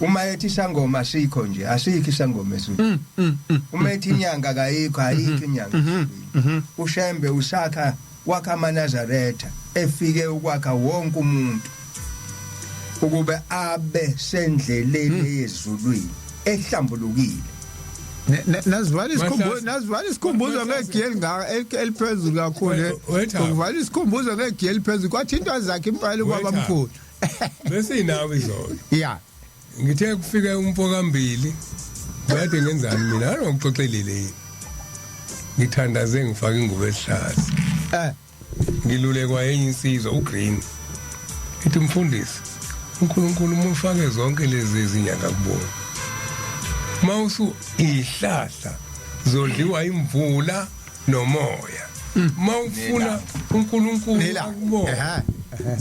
Uma ethi isangoma asikho nje, asikho isangoma ezulwini. Uma ethi inyanga kayikho, ayikho inyanga ezulwini. UShembe usakha, wakha amaNazaretha, efike ukwakha wonke umuntu ukube abe sendleleni yezulwini ehlambulukile. Nazivala isikhumbuzo. Mahlase. Nazivala isikhumbuzo Mahlase. ngegiye elingaka eliphezulu kakhulu. Wetha. Ukuvala isikhumbuzo ngegiye eliphezulu kwathi into zakhe impela ubaba Wetha. mkhulu. Bese inawe izolo. Ya. Ngithe kufike umfo kambili, kade ngenzani mina? Angikuxoxelile yini? Ngithandaze, ngifake ingubo ehlaza. Ngilulekwa enye insizwa ugreen, ithi, "Mfundisi, uNkulunkulu uma ufake zonke lezi zinyanga kubona mawusu ihlahla zodliwa imvula nomoya. Mawufuna uNkulunkulu Nelanga. akubone,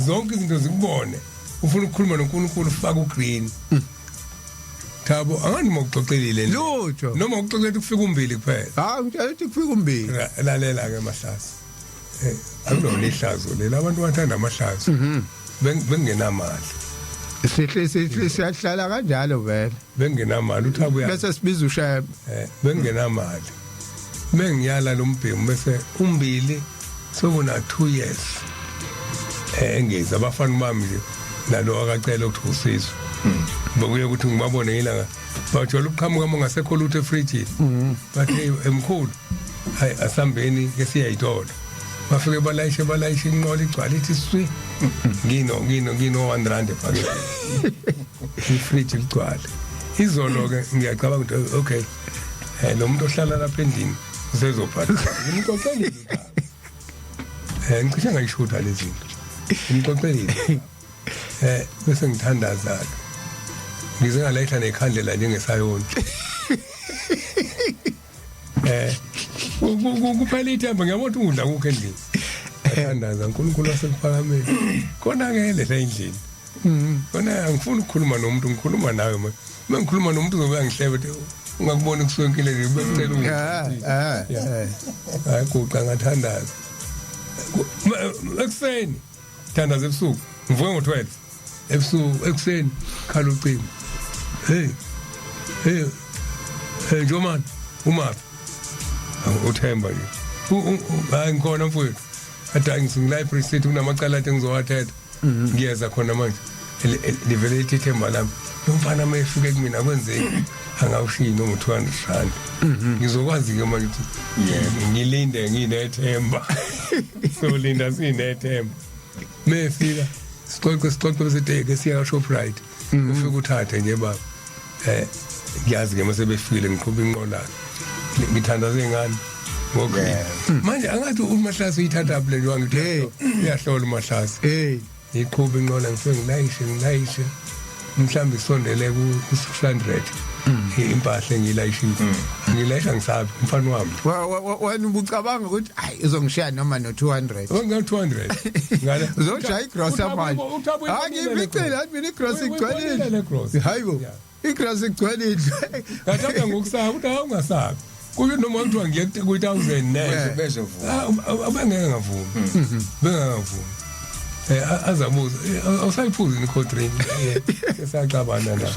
zonke izinto zikubone, ufuna ukukhuluma noNkulunkulu, ufaka ugreen." Thabo, angani mokuxoxelile nje? Lutho. Noma ukuxoxela kufika umbili kuphela. Hayi, ngitshela ukuthi kufika umbili. Lalela ke Mahlase, akulona ihlazo leli, abantu bathanda amahlazo. Bengingenamali. Sihle sihle, siyahlala kanjalo vele. Bengingenamali, uThabo uya Bese sibiza uShembe. Bengingenamali, bengiyala lo mbhemu, bese umbili sokuna 2 years engeza abafana bami nje nalo akacela ukuthi usizo bokuye ukuthi ngibabone ilanga bajwayele ukuqhamuka uma ngasekho lutho efrijini, bathi, "Hey emkhulu, hayi, asambeni ke siyayithola." Bafike balayishe inqola igcwala ithi swi, ngino 1 rand ephaketheni, ifriji ligcwale. Izolo ke ngiyacabanga ukuthi okay, lo muntu ohlala lapha endlini usezophatha. Ngimxoxelile udaba. Ngicishe ngayishutha lezi zinto. Ngimxoxelile. Bese ngithandaza ke, ngize ngalayitha nekhandlela njengesayoni. Kuphela ithemba, ngiyabona ukuthi ukudla kukho endlini. Athandaza, uNkulunkulu wasekuphakameni, konakele la endlini kona. Angifuni ukukhuluma nomuntu, ngikhuluma nawe manje. Uma ngikhuluma nomuntu uzobe angihlebe ukuthi ungakuboni kusukenkile nje bekucela ukudla. Hayi, guqa, ngathandaza ekuseni, thandaza ebusuku, ngivuke ngo-12 ebusuku. Ekuseni khala ucingo, "Hey, hey, hey, Njomani, umaphi?" Uthemba nje. "Hayi, ngikhona mfowethu." Athi, "Hayi, ngise-library city, kunamacala ade ngizowathetha, ngiyeza khona manje." Livele lithi ithemba lami, lo mfana uma efike kumina kwenzeki angawushiyi noma u-200 rand. Ngizokwazi-ke manje ukuthi ngilinde nginethemba, solinda sinethemba. Mefika sixoxe sixoxe, bese ke siya ka-Shoprite, ufike uthathe nje baba. Ngiyazi ke mase befikile, ngiqhuba inqola, ngithandaze ngani ngokho manje. Angathi uMahlase uyithatha phi le nto, ngithi uyahlola uMahlase. Hey. Ngiqhuba inqola, ngifike ngilayishe. Mhlawumbe isondele ku 600 impahla engiyilayishile. Ngilayisha ngisabi umfana wami. Wena ubucabanga ukuthi hayi uzongishiya noma no 200. Onga 200. Ngale. Uzoshaya igrosa manje. Hayi ngificile athi mina igrosa igcwele. Le gross. Hayibo. Igrosa igcwele indlu. Ngathatha ngokusaba ukuthi awungasabi. Kusho noma kuthiwa ngiye ku 1000 nene. Bezovuma. Abengeke ngavumi. Bengangavumi. Azabuza awusayiphuzi ni cold drink. Sesaqabana la.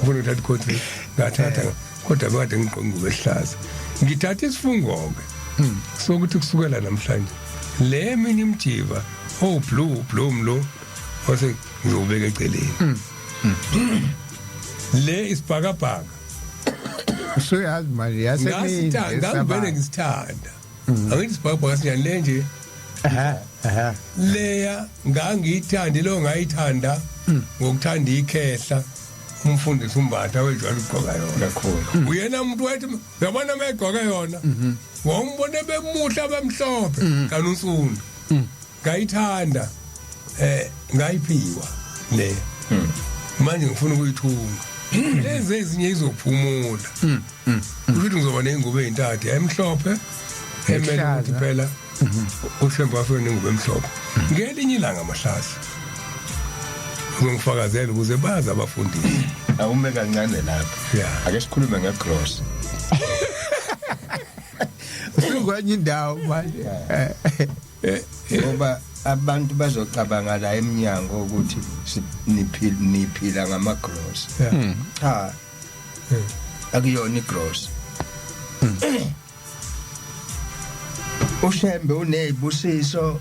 Ufuna ukuthatha cold drink. Ngathatha kodwa bekade ngigqoke ingubo ehlaza. Ngithatha isifungo ke. Sokuthi kusukela namhlanje le mina imjiva oh blue bloom lo wase ngizobeka eceleni. Le isibhakabhaka Usuyazi manje yasemini. ngasithanda ngangivele ngisithanda. Angithi isibhakabhaka sinjani le nje Aha aha. Leya ngangiyithanda lo ngayithanda ngokuthanda ikhehla umfundisi uMbatha wejwayele ukugqoka yona. Kakhulu. Uyena umuntu wathi uyabona uma egqoke yona wawumbone bemuhle bemhlophe kanti unsundu. Ngayithanda ngayiphiwa le. Manje ngifuna ukuyithunga. Lezi ezinye izophumula. Ukuthi ngizoba nengubo ezintathu emhlophe emele ukuthi Ehlaza. phela uShembe wafika nengubo emhlophe. Ngelinye ilanga mahlasi ngizongifakazela ukuze bazi abafundisi. Awume kancane lapha. Yeah. Ake sikhulume ngegross. Usukwenye indawo manje. Ngoba abantu bazocabanga la eminyango ukuthi niphila niphila ngama gross. Yeah. Cha. Akuyona igross. uShembe unezibusiso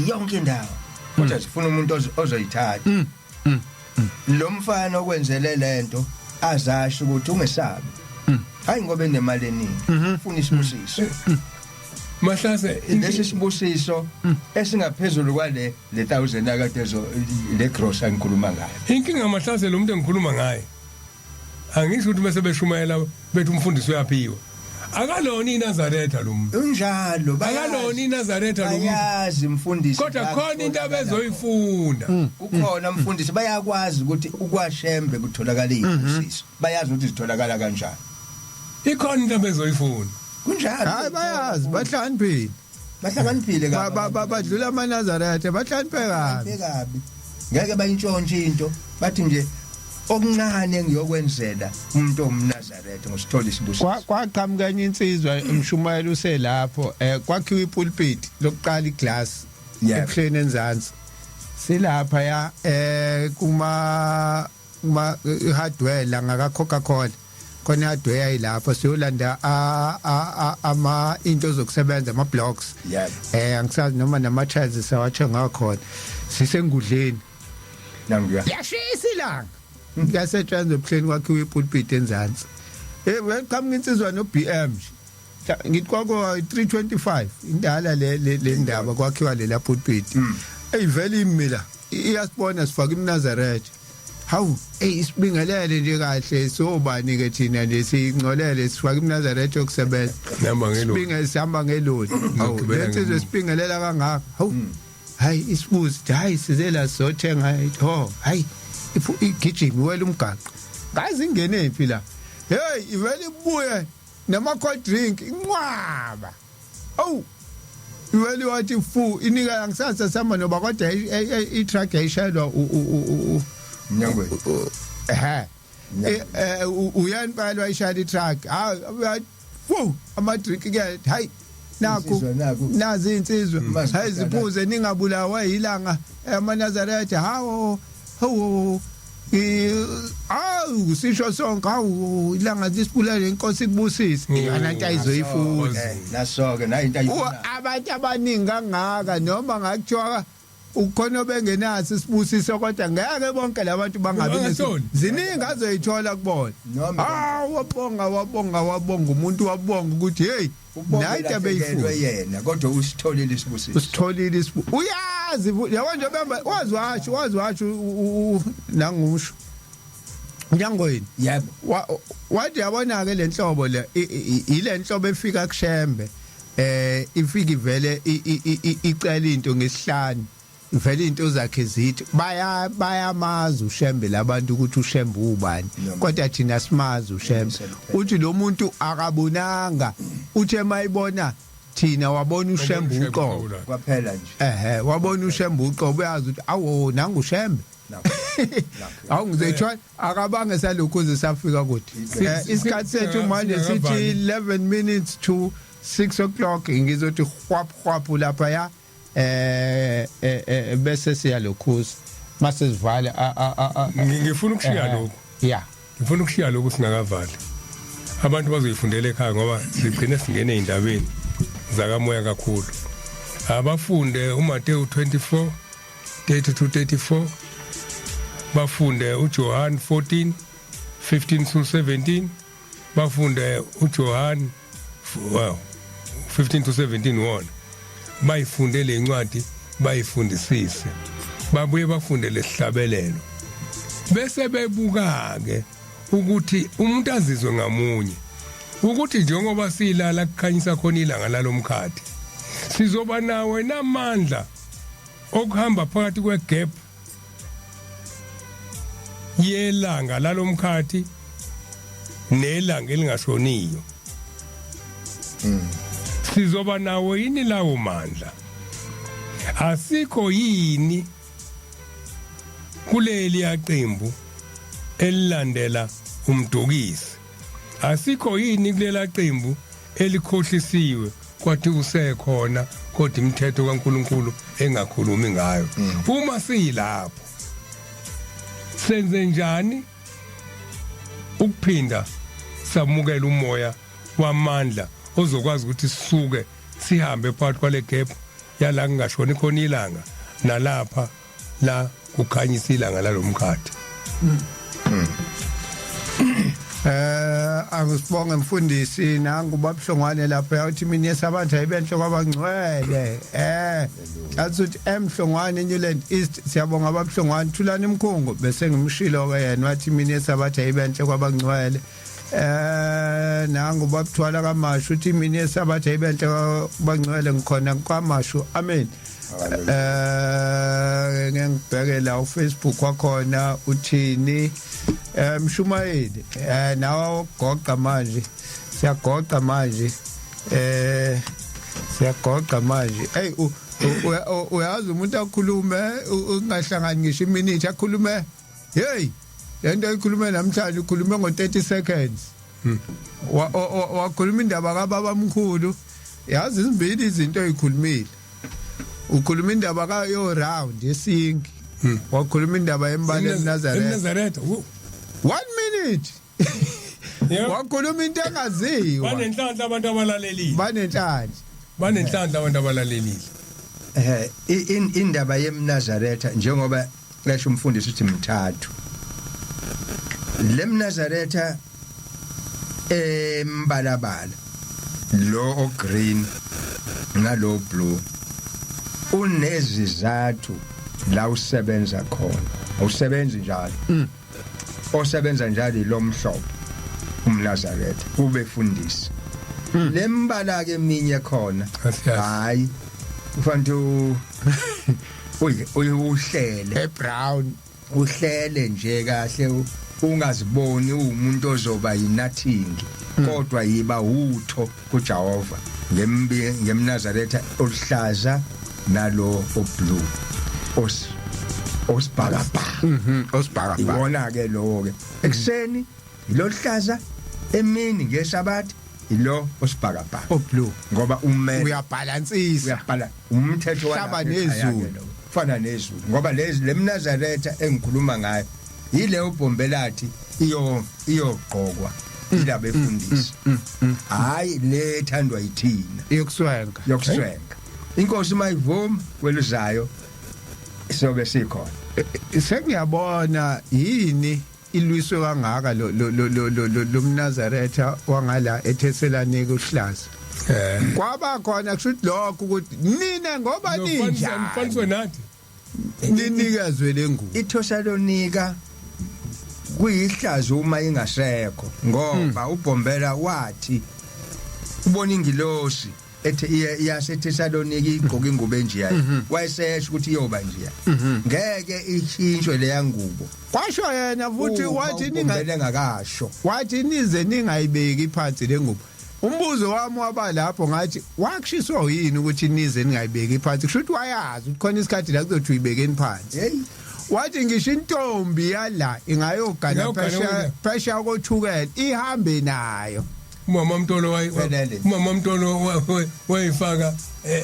yonke indawo. Kodwa sifuna umuntu ozoyithatha. Lo mfana okwenzele lento azasho ukuthi ungesabi. Hayi ngoba enemali eningi. Ufuna isibusiso. Mahlase Lesi sibusiso esingaphezulu kwale le 1000 akade ezo le gross angikhuluma ngayo. Inkinga mahlase lo muntu engikhuluma ngaye. Angisho ukuthi bese beshumayela bethi umfundisi uyaphiwa. Akalona iNazaretha lo muntu. Unjalo Akalona iNazaretha lo muntu. Bayazi mfundisi. Kodwa khona into abezoyifunda. Kukhona mfundisi bayakwazi ukuthi ukwashembe kutholakala izibusiso. Bayazi ukuthi zitholakala kanjani. Ikhona into abezoyifunda. Kunjalo. Hayi bayazi bahlakaniphile. Bahlakaniphile kabi. Badlula amaNazaretha bahlakaniphe kabi. Kabi. Ngeke bayintshontshe into bathi nje okuncane ngiyokwenzela umuntu omNazaretha ngosithola isibusiso. Kwaqhamuka enye insizwa umshumayelo uselapho kwakhiwa ipulpit lokuqala iglass ebuhleni enzansi. Silapha ya kuma hardware la ngaka Coca-Cola. Khona hardware yayilapho siyolanda ama into zokusebenza ama blocks. Angisazi noma nama tiles sawathenga khona. Sisengudleni. Nanguya. Yashisa ilanga. Kuyasetshenzwa ebuhleni kwakhiwa ipulpit enzansi. Weqhamuka insizwa no BM nje. Ngithi kwako 325 indala le le ndaba kwakhiwa lela pulpit. Eyivela imila iyasibona sifaka imNazaretha. Hawu isibingelele nje kahle sobani ke thina nje singcolele sifaka imNazaretha yokusebenza. Nihamba ngeloli. Sibinge sihamba ngeloli. Hawu Ngigibela lensizwe sibingelela kangaka. Hawu hayi isibuzi hayi sizela sothenga ho hayi igijima iwela umgaqo. Ngazi ingene phi la. Hey ivele ibuye nama cold drink inqwaba. Awu iwele wathi fu inika angisasa sihamba noba kodwa i-truck yayishayelwa Mnyangweni. Uyani phela wayishayela i-truck. Hayi fu ama drink ke hayi nakhu Insizwa naku. nazi insizwa Mazi hayi ziphuze ningabulawa yilanga amaNazaretha hawo hawo awu sisho sonke hawu ilanga lisibulale inkosi ikubusise iyona nto ayizoyifuna. Naso ke nayi into ayifuna. Abantu abaningi kangaka noma ngakuthiwa ukhona obengenaso isibusiso kodwa ngeke bonke labantu bangabi Bangasitholi. Ziningi azoyithola kubona. Noma Wabonga wabonga wabonga umuntu wabonga ukuthi hey nayi into abeyifuna. yena kodwa usitholile isibusiso. Usitholile uyazi yabo nje bamba wazi washo nangusho Nyangweni. Yebo. Wathi yabona ke lenhlobo le ile nhlobo efika kuShembe ifika ivele icela into ngesihlanu. Vele into zakhe zithi baya bayamazi uShembe labantu ukuthi uShembe ubani, kodwa thina simazi uShembe. Uthi lo muntu akabonanga, uthe mayibona thina wabona uShembe uqobo. Kwaphela nje. Ehe, wabona uShembe uqobo, uyazi ukuthi awu, nangu uShembe. Awu, ngizethwa akabange salokhu safika kude. Isikhathi sethu manje sithi 11 minutes to 6 o'clock. Ngizothi hwap hwap lapha ya bese siyalokhuza mase sivala. Ngifuna ukushiya lokhu. Ngifuna ukushiya lokhu singakavali. Abantu bazoyifundela ekhaya ngoba sigcine singene ezindabeni zakamoya kakhulu. Abafunde uMateyu 24 32 34, bafunde uJohn 14 15 to 17, bafunde uJohn, wow, 15 to 17 wona. Bayifunde le ncwadi, bayifundisise, babuye bafunde lesihlabelelo, bese bebuka ke ukuthi umuntu azizwe ngamunye ukuthi njengoba silala kukhanyisa khona ilanga lalomkhathi, sizoba nawe namandla okuhamba phakathi kwegap yelanga lalomkhathi nelanga elingashoniyo. Sizoba nawo yini lawo mandla? Asikho yini kuleli yaqembu elilandela umdukisi? Asikho yini kulela qembu elikhohlisiwe kwathi usekhona kodwa imithetho kaNkuluNkulu engakhulumi ngayo? Uma siyilapho, senze njani ukuphinda samukela umoya wamandla ozokwazi ukuthi sisuke sihambe phakathi kwale gap yala kungashoni khona ilanga nalapha la kukhanyisa ilanga lalomkhathi? Angisibonge mfundisi. Nangu babuhlongwane lapha, uthi mina yesabatha ayibenhle kwabangcwele. Athi uthi emhlongwane Newland East. Siyabonga babuhlongwane. Thulani imkhungo bese ngimshilo ke yena, wathi mina yesabatha ayibenhle kwabangcwele. Nangu babuthwala kaMashu, uthi mina yesabatha ayibenhle kwabangcwele, ngikhona kwaMashu, amen. Ngengibheke la uFacebook wakhona uthini? Mshumayeli, nawe ugoqa manje, siyagoqa manje, siyagoqa manje. Hey, uyazi umuntu akhulume ungahlangani ngisho iminute akhulume. Hey, lento ayikhulume namhlanje, ukhulume ngo 30 seconds. Wakhuluma indaba kababa mkhulu. Yazi, izimbili izinto oyikhulumile. Ukhuluma indaba kayo round yesinki, wakhuluma indaba yembala eNazaretha. eNazaretha. 1 minute wakhuluma into engaziwa. Banenhlanhla abantu abalalelile. Banenhlanhla. Banenhlanhla abantu abalalelile. Indaba yemNazaretha, njengoba esho umfundisi uthi mthathu lemNazaretha embalabala, lo o green nalo blue, unezizathu la usebenza khona, awusebenzi njalo. Osebenza njalo ilomhlobo umNazaretha ubefundisi. Lembala ke eminye khona, Asiyazi. Hayi, ufanele uhlele ebrown. Uhlele nje kahle, ungaziboni umuntu ozoba yinothing, kodwa yiba utho kuJehova ngembi ngemNazaretha oluhlaza nalo oblue os osibhakabhaka. Osibhakabhaka. Iwona ke lowo ke ekseni iloluhlaza, emini ngesabatha ilo osibhakabhaka. Oblue. Ngoba umele uyabhalansisa. Uyabhala umthetho. Hlaba walapha ekhaya nezulu. Ke lo. Fana nezulu, ngoba lezi lemNazaretha engikhuluma ngayo yile ubhombelathi iyo iyogqokwa ilabo efundisi, hayi le ethandwa yithina. Yokuswenka. Yokuswenka. Inkosi mayivuma, kweluzayo sobe sikhona. Sengiyabona yini ilwiswe kangaka lo lo lo lo lo lo lomNazaretha wangala eThesalonika uhlaza. Kwaba khona kusho ukuthi lokho ukuthi nina ngoba ninjani Mfaniswe nathi. Ninikezwe lengubo. IThesalonika kuyihlazo uma ingasekho, ngoba uBhombela wathi ubona ingilosi. Ethi yaseThessaloniki igqoka ingubo enjiya, wayesesho ukuthi iyoba njiya, ngeke ishintshwe leya ngubo. Kwasho yena futhi wathi ninga ninga engakasho. Wathi nize ningayibeki phansi lengubo. Umbuzo wami waba lapho, ngathi wakushiswa yini ukuthi nize ningayibeki phansi? Kusho ukuthi wayazi ukuthi khona isikhathi la kuzothi uyibekeni phansi. Hey. Wathi ngisho intombi yala ingayogana Ingayogana phesheya wena. phesheya kothukela, ihambe nayo. Umama Mtolo Velele. umama Mtolo wayifaka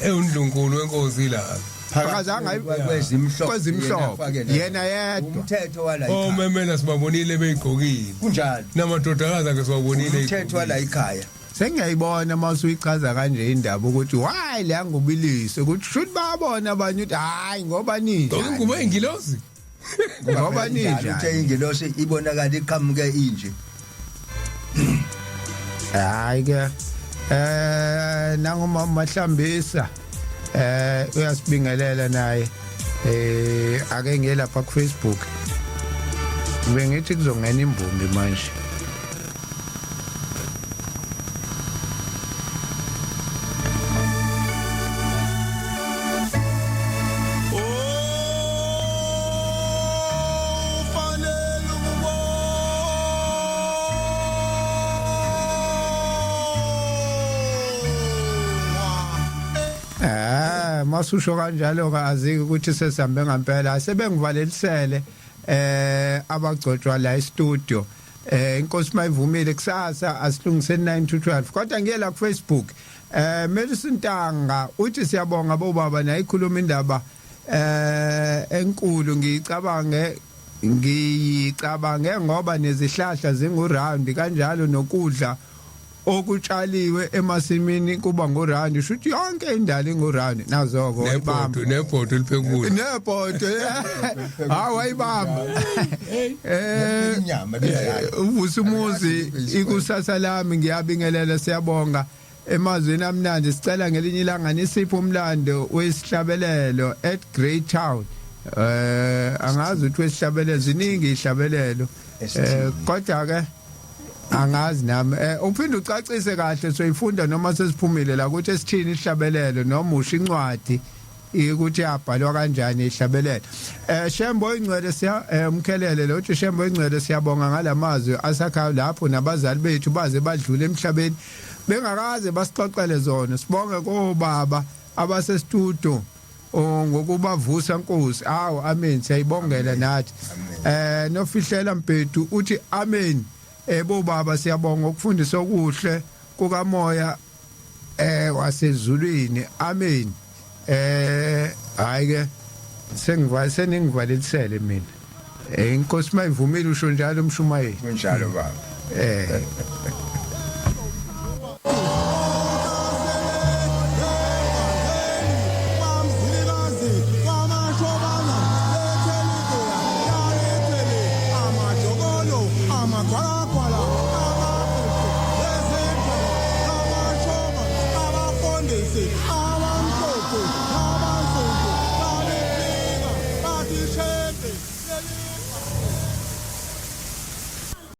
ewundlunkulu wenkosi la. Akazange kwezimhlophe. Kwezimhlophe. Yena yedwa. Umthetho wala ekhaya. Omemela sibabonile beyigqokile. Kunjalo. Namadodakazi akhe sibabonile. Umthetho wala ekhaya. Sengiyayibona masuyichaza kanje indaba ukuthi why le yangubilise, ukuthi shuthi bayabona abanye ukuthi hayi, ngoba Gqoka ingubo ninjani. eyingilosi. Ngoba ninjani. Uthe ingelosi ibonakala iqhamuke inje. Hayi ke, nangumama Mahlambisa uyasibingelela naye. Ake ngiye lapha ku Facebook, bengithi kuzongena imbumbi manje. Ufanele ukubongwa. Masusho kanjalo ke, aziki ukuthi sesihambe ngempela, sebengivalelisele abagcotshwa la e-studio. Inkosi mayivumile, kusasa asilungiseni 9 to 12. Kodwa ngiye la ku Facebook. Medicine Tanga uthi siyabonga bobaba, nayikhuluma indaba enkulu, ngiyicabange ngoba nezihlahla zingu round kanjalo, nokudla okutshaliwe emasimini kuba nguround, shuthi yonke indalo inguround, nazoko wayibamba. Nebhodo liphekule. Nebhodo, hawu, wayibamba. Inyama benjalo. Uvusa umuzi ikusasa lami, ngiyabingelela, siyabonga emazweni amnandi. Sicela ngelinye ilanga nisiphe umlando wesihlabelelo at Great Town. Angazi ukuthi wesihlabelelo, ziningi ihlabelelo. Esithini? Kodwa ke angazi nami. Uphinde ucacise kahle, soyifunda noma sesiphumile la, ukuthi esithini ihlabelelo, noma usho incwadi ukuthi yabhalwa kanjani ihlabelelo. Shembo ingcwele, siya umkhelele lo uthi Shembo ingcwele, siyabonga ngalamazwi asakhayo lapho nabazali bethu baze badlule emhlabeni bengakaze basixoxele zona. Sibonge kobaba abase studio ngokubavusa Nkosi. Awu, amen, siyayibongela nathi. Nofihlela Mbhedu uthi amen. Bobaba, siyabonga ukufundisa okuhle kukamoya wasezulwini, amen. Hayi ke, sengivala, seningivalelisele mina. Inkosi mayivumile, usho njalo umshumayeli. Kunjalo baba. Kwamzilikazi kwamashobana lethelikuya yalethele amajokolo amagwalagwala amabhuku ezindaba amashoba abafundisi abamhlophe abansundu babefika bathi shembe leli.